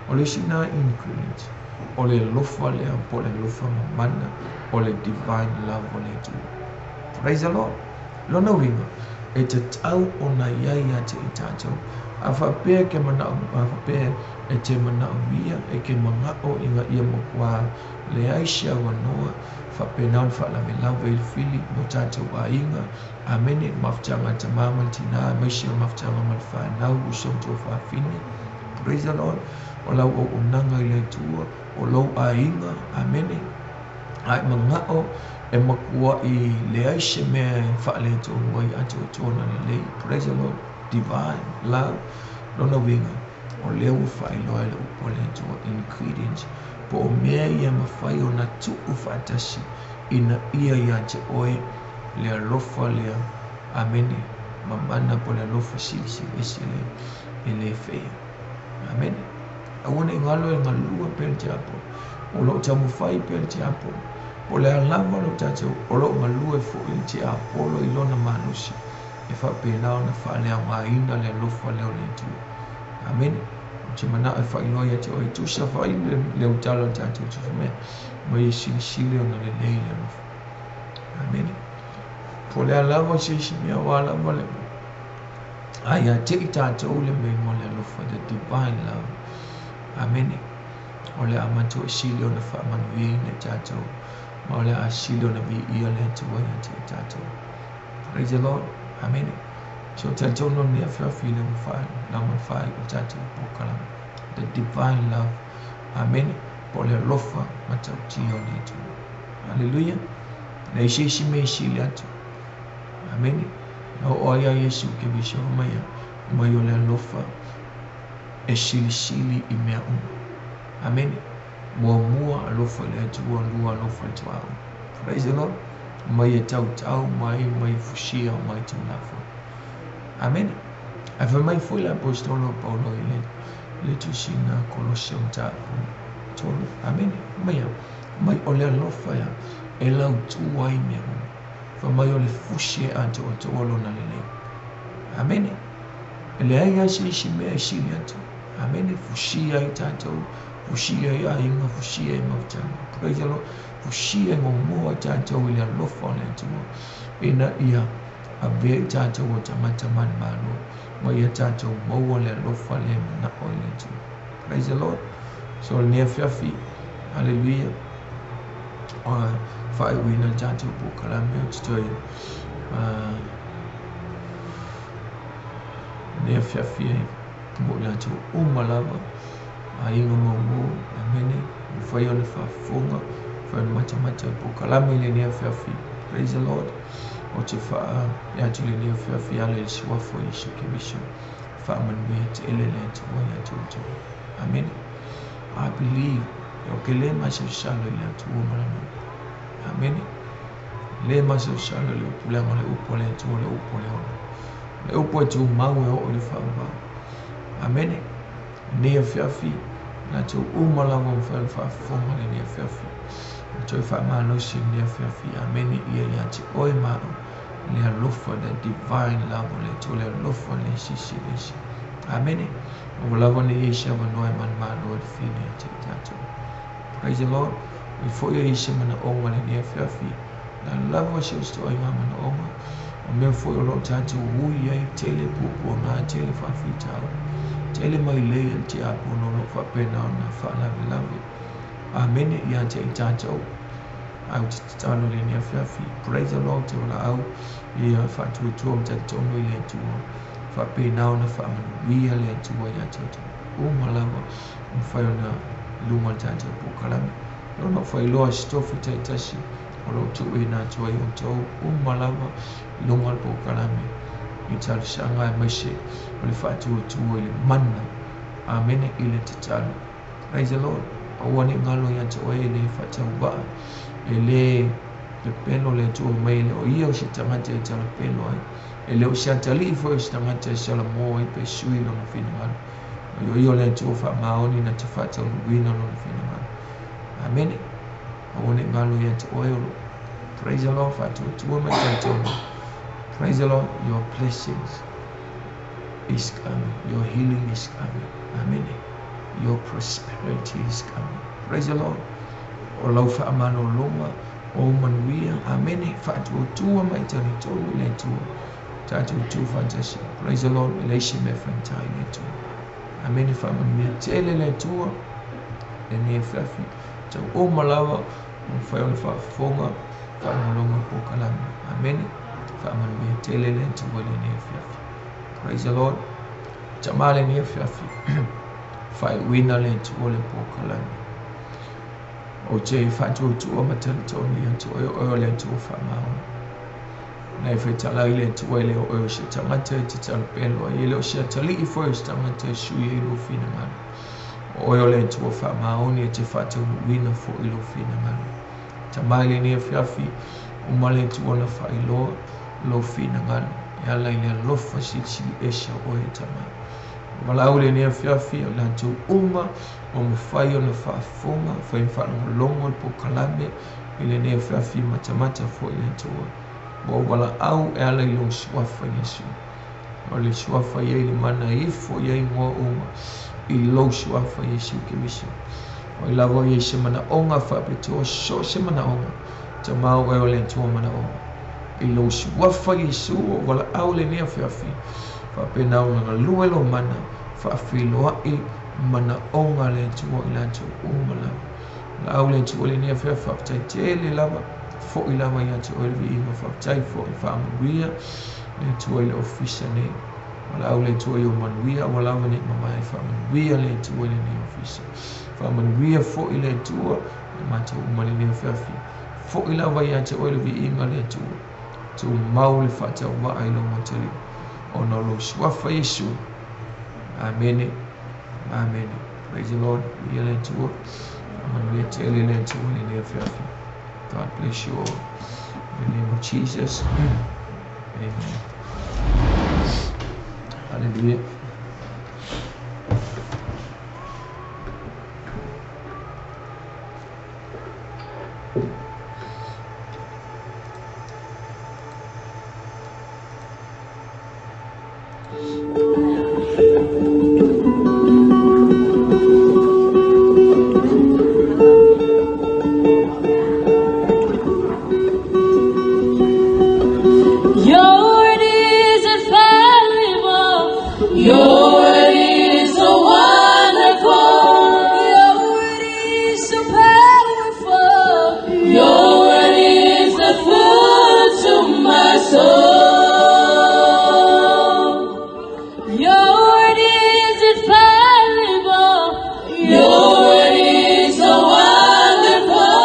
O le isi na ingredient, o le alofa lea po o le alofa mamana, o le divine love o le Atua. Praise the Lord. Lona uiga, e tatau ona i ai ia te i tatou. A faapea ke manao, a faapea e te manaomia, e ke manao ina ia matua leai se avanoa, faapena ona faalavelave i le fili mo tatou aiga. Amene. Mafutaga a le tama ma le tina, aemaise o le mafutaga ma le fanau, uso ma tuafafine. Praise the Lord. O lau auaunaga i le Atua, o lou aiga. Amene. A e manao e matuaʻi leai se mea e faaletonu ai atoatoa ona lelei. Praise the Lord. Divine love. Lona uiga, o lea ua faailoa e le upu a le Atua, ingredients, po o mea ia mafai ona tuu faatasi ina ia ia te oe le alofa lea. Amene. Mamana po o le alofa silisili ese lea e le feia. Amene. Aua ne i galo e galue pea le tiapono. O lo o taumafai pea le tiapono. Po o le a lava lo tatou, o lo o galue foi le tiapolo i lona malosi e faapena ona faaleaogaina le alofa lea o le Atua. Amene. Ou te manao e faailoa ia te oe, tusa fai le autala o le tatou tufamea, ma ia silisili ona lelei le alofa. Amene. Po o le a lava se isi mea, o a lava le a ia te i tatou le mea mo le alofa, the divine love. Amene. O le a matou e sili ona faamanuiaina i tatou, ma o le a sili ona viia le Atua ia te i tatou. Praise the Lord. Amene. So talitonu lenei afiafi le lama faaiu o tatou polokalame. The divine love. Amene. Po o le alofa matautia o le Atua. Hallelujah. Leai se isi mea e sili atu. Amene. Na oo ai a Iesu Keriso mai mai o le alofa e silisili i mea uma. Amene. Muamua alofa i le Atua, lua alofa i le tuaoi. Praise the Lord. Mai e tautau mai, mai fusia mai tulafono. Amene. Ae fai mai foi le apostolo o Paulo i le le tusiga Kolose o mataupu 3. Amene. Mai mai o le alofa ia e lautu ai mea uma. Fai mai o le fusi e atoatoa lona lelei. Amene. E leai lava se isi mea e sili atu. Amene. Fusia ai tatou, fusia ai aiga, fusia ai mafutaga. Praise the Lord. Fusia e gomoa i tatou i le alofa o le Atua, ina ia avea i tatou o tagata manumalo, ma ia tatou maua le alofa lea e manao ai le Atua. Praise the Lord. So lenei afiafi, hallelujah, faaiuina le tatou polokalame ou te toe lenei afiafi e mo i latou uma lava, aiga maumau, amene, mafai ona faafofoga, mafai ona matamata i polokalame i lenei afiafi. Praise the Lord. Ou te faapea atu i lenei afiafi e ala i le suafa o Iesu Keriso, faamanuia tele le Atua ia te outou. Amene. I believe, ou te le masalosalo i le Atua ma lana upu. Amene. Le masalosalo i le upu, leaga o le upu a le Atua, o le upu a le ola. O le upu e tumau e oo i le faavavau. Amene. Lenei afiafi, latou uma lava ua mafai ona faafofoga lenei afiafi. Ma toe faamalosi lenei afiafi. Amene. Ia ia te oe ma au le alofa, the divine love o le Atua, le alofa le silisili ese. Amene. Ua lava nei e se avanoa e manumalo ai le fili ia te i tatou. Praise the Lord. Oi foi o i se manaoga lenei afiafi. Na lava se o se toaiga manaoga. O mea foi o lo o tatou ui ai, tele puapuaga, tele faafitauli, tele mailei a le tiakono o lo o faapena ona faalavelave. Amene ia te i tatou. Ae ou te tatalo i lenei afiafi. Praise the Lord, te valaau ia faatuatua ma talitonu i le Atua. Faapena ona faamanuia le Atua ia te outou uma lava o mafai ona i luga o le tatou polokalame. E ono faailoa se tofi taitasi o lo o tuuina atu ai outou uma lava i luga o le polokalame i talosaga aemaise o le faatuatua i le mana. Amene i le tatalo. Praise the Lord. Aua ne i galo ia te oe e le faatauvaa, e le pepelo le Atua mai e le o ia o se tagata e talapelo ai. E le o se atalii foi o se tagata e salamo ai pe sui lona finagalo. Mai o ia o le Atua faamaoni na te faataunuuina lona finagalo. Amene. Aua ne i galo ia te oe o lo. Praise the Lord. Faatuatua mai talitonu. Praise the Lord. Your blessings is coming. Your healing is coming. Amene. Your prosperity is coming. Praise the Lord. O lau faamalologa, o manuia. Amene. Faatuatua mai talitonu i le Atua. Tatou tu faatasi. Praise the Lord. E leai se mea faigata i le Atua. Amene. Faamanuia tele le Atua lenei afiafi. Tau uma lava o mafai ona faafofoga faalogologo i polokalame. Amene. Faamanuia tele le Atua i lenei afiafi. Praise the Lord. Tama lenei afiafi. Faaiuina le Atua le polokalame. Ou te faatuatua ma talitonu ia te oe, o oe o le Atua faamaoni. Na e faitala ai le Atua e le o oe o se tagata e te talapelo ai, e le o se atalii foi o se tagata e sui ai lou finagalo. O oe o le Atua faamaoni e te faataunuuina foi lou finagalo. Tama i lenei afiafi, uma le Atua ona faailoa lou finagalo e ala i le alofa silisili ese o oe e Tama. Valaau lenei afiafi o i latou uma ua mafai ona faafofoga, fai ma faalogologo i le polokalame i lenei afiafi matamata foi le Atua. Ua ou valaau e ala i lou suafa Iesu. O le suafa e i ai le mana e ifo i ai igoa uma i lou suafa Iesu Keriso. O ai lava o i ai se manaoga faapitoa, so o se manaoga, Tama o oe o le Atua manaoga. I lou suafa Iesu ua ou valaau lenei afiafi, faapena ona galue lou mana, faafeiloai manaoga a le Atua i latou uma lava. Valaau le Atua i lenei afiafi, faafetai tele lava, foi lava ia te oe le viiga, faafetai foi faamanuia le Atua i le ofisa nei. Valaau le Atua i ou manuia, aua lava ne i mamae, faamanuia le Atua i lenei ofisa. Faamanuia foi le Atua ia matou uma i lenei afiafi. Foi lava ia te oe le viiga le Atua. Tumau le faatauvaa i lou atalii, ona o lou suafa Iesu. Amene. Amene. Praise the Lord. Viia le Atua. Faamanuia tele le Atua i lenei afiafi. God bless you all. In the name of Jesus. Amen. Hallelujah. Your word is infallible. Your word is so wonderful. Your word is so powerful. Your word is the food to my soul. Your word is infallible. Your word is so wonderful.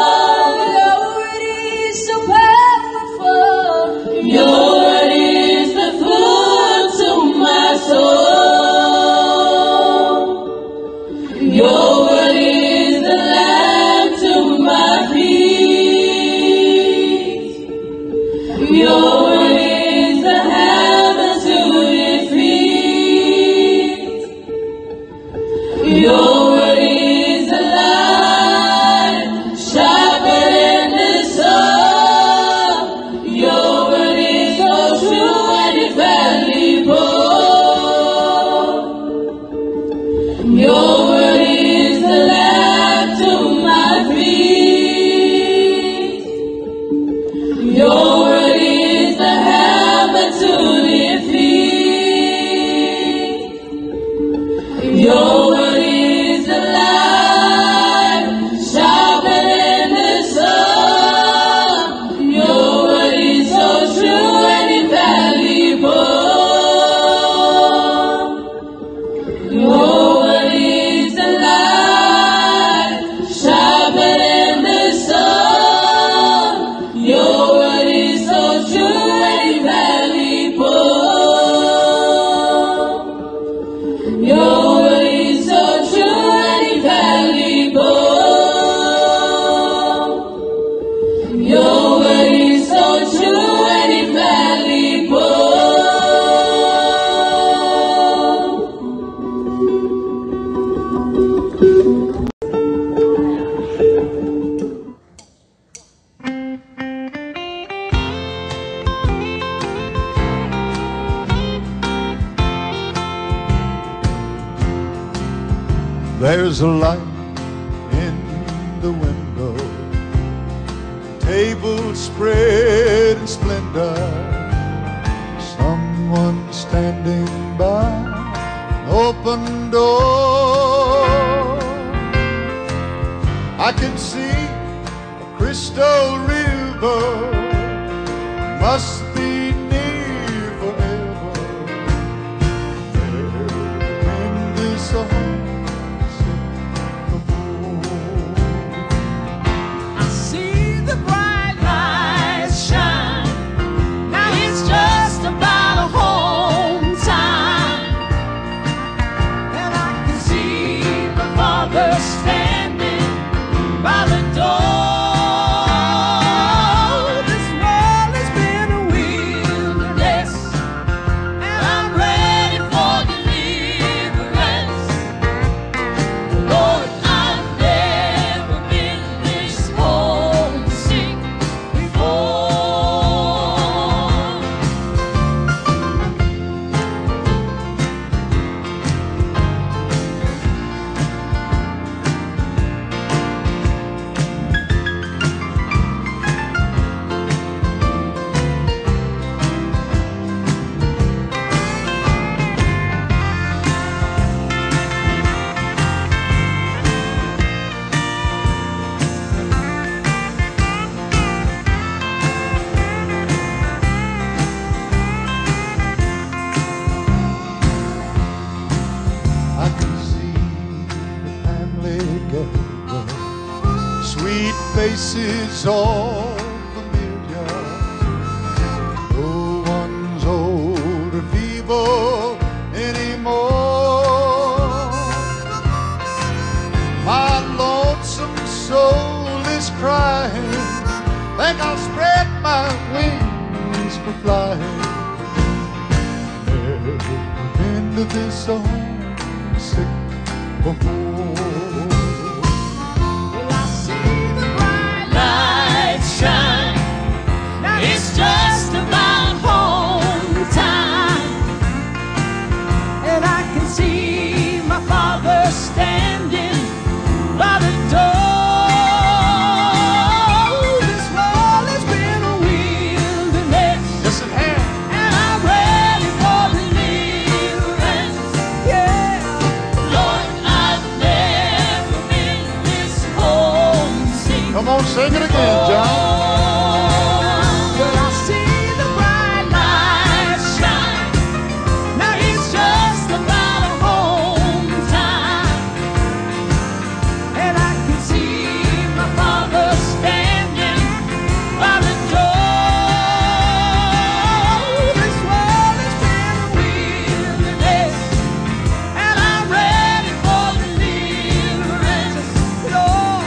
Your word is so powerful. Your word is the food to my soul. Your word is the lamp to my feet. Your word is the hammer to defeat. Your word is the light, sharper than the sun. Your word is so true and infallible. Your word is the lamp to my feet. Your word is the hammer to defeat. Your word is the light, sharper than the sun. Your word is so true and infallible. Your word is the light, sharper than the sun. Your word is so true and infallible. Your word is so true and infallible. Your word is so true and infallible. There's a light in the window, table spread in splendor, someone standing by an open door. I can see a crystal river, must be near forever. There in this I see the bright lights shine. Now it's just about home time. And I can see my father standing by the door. This world has been a wilderness, and I'm ready for deliverance. faces all familiar. No one's old or feeble anymore. My lonesome soul is crying. Think I'll spread my wings for flying. Never been to this homesick before. Well, I see the bright light shine. Now it's just about home time. And I can see my father standing by the door. This world has been a wilderness. Yes, it has. And I'm ready for deliverance. Yeah. Lord, I've never been this homesick. Come on, sing it again, John. But I see the bright light shine. Now it's just about home time. And I can see my father standing by the door. This world has been a wilderness, and I'm ready for deliverance. Lord,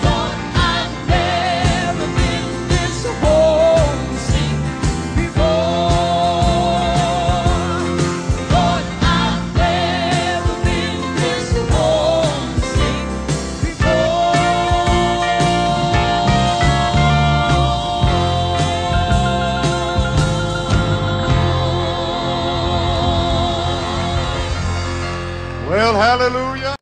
Lord, I've never been this homesick before. Lord, I've never been this homesick before. Well, hallelujah.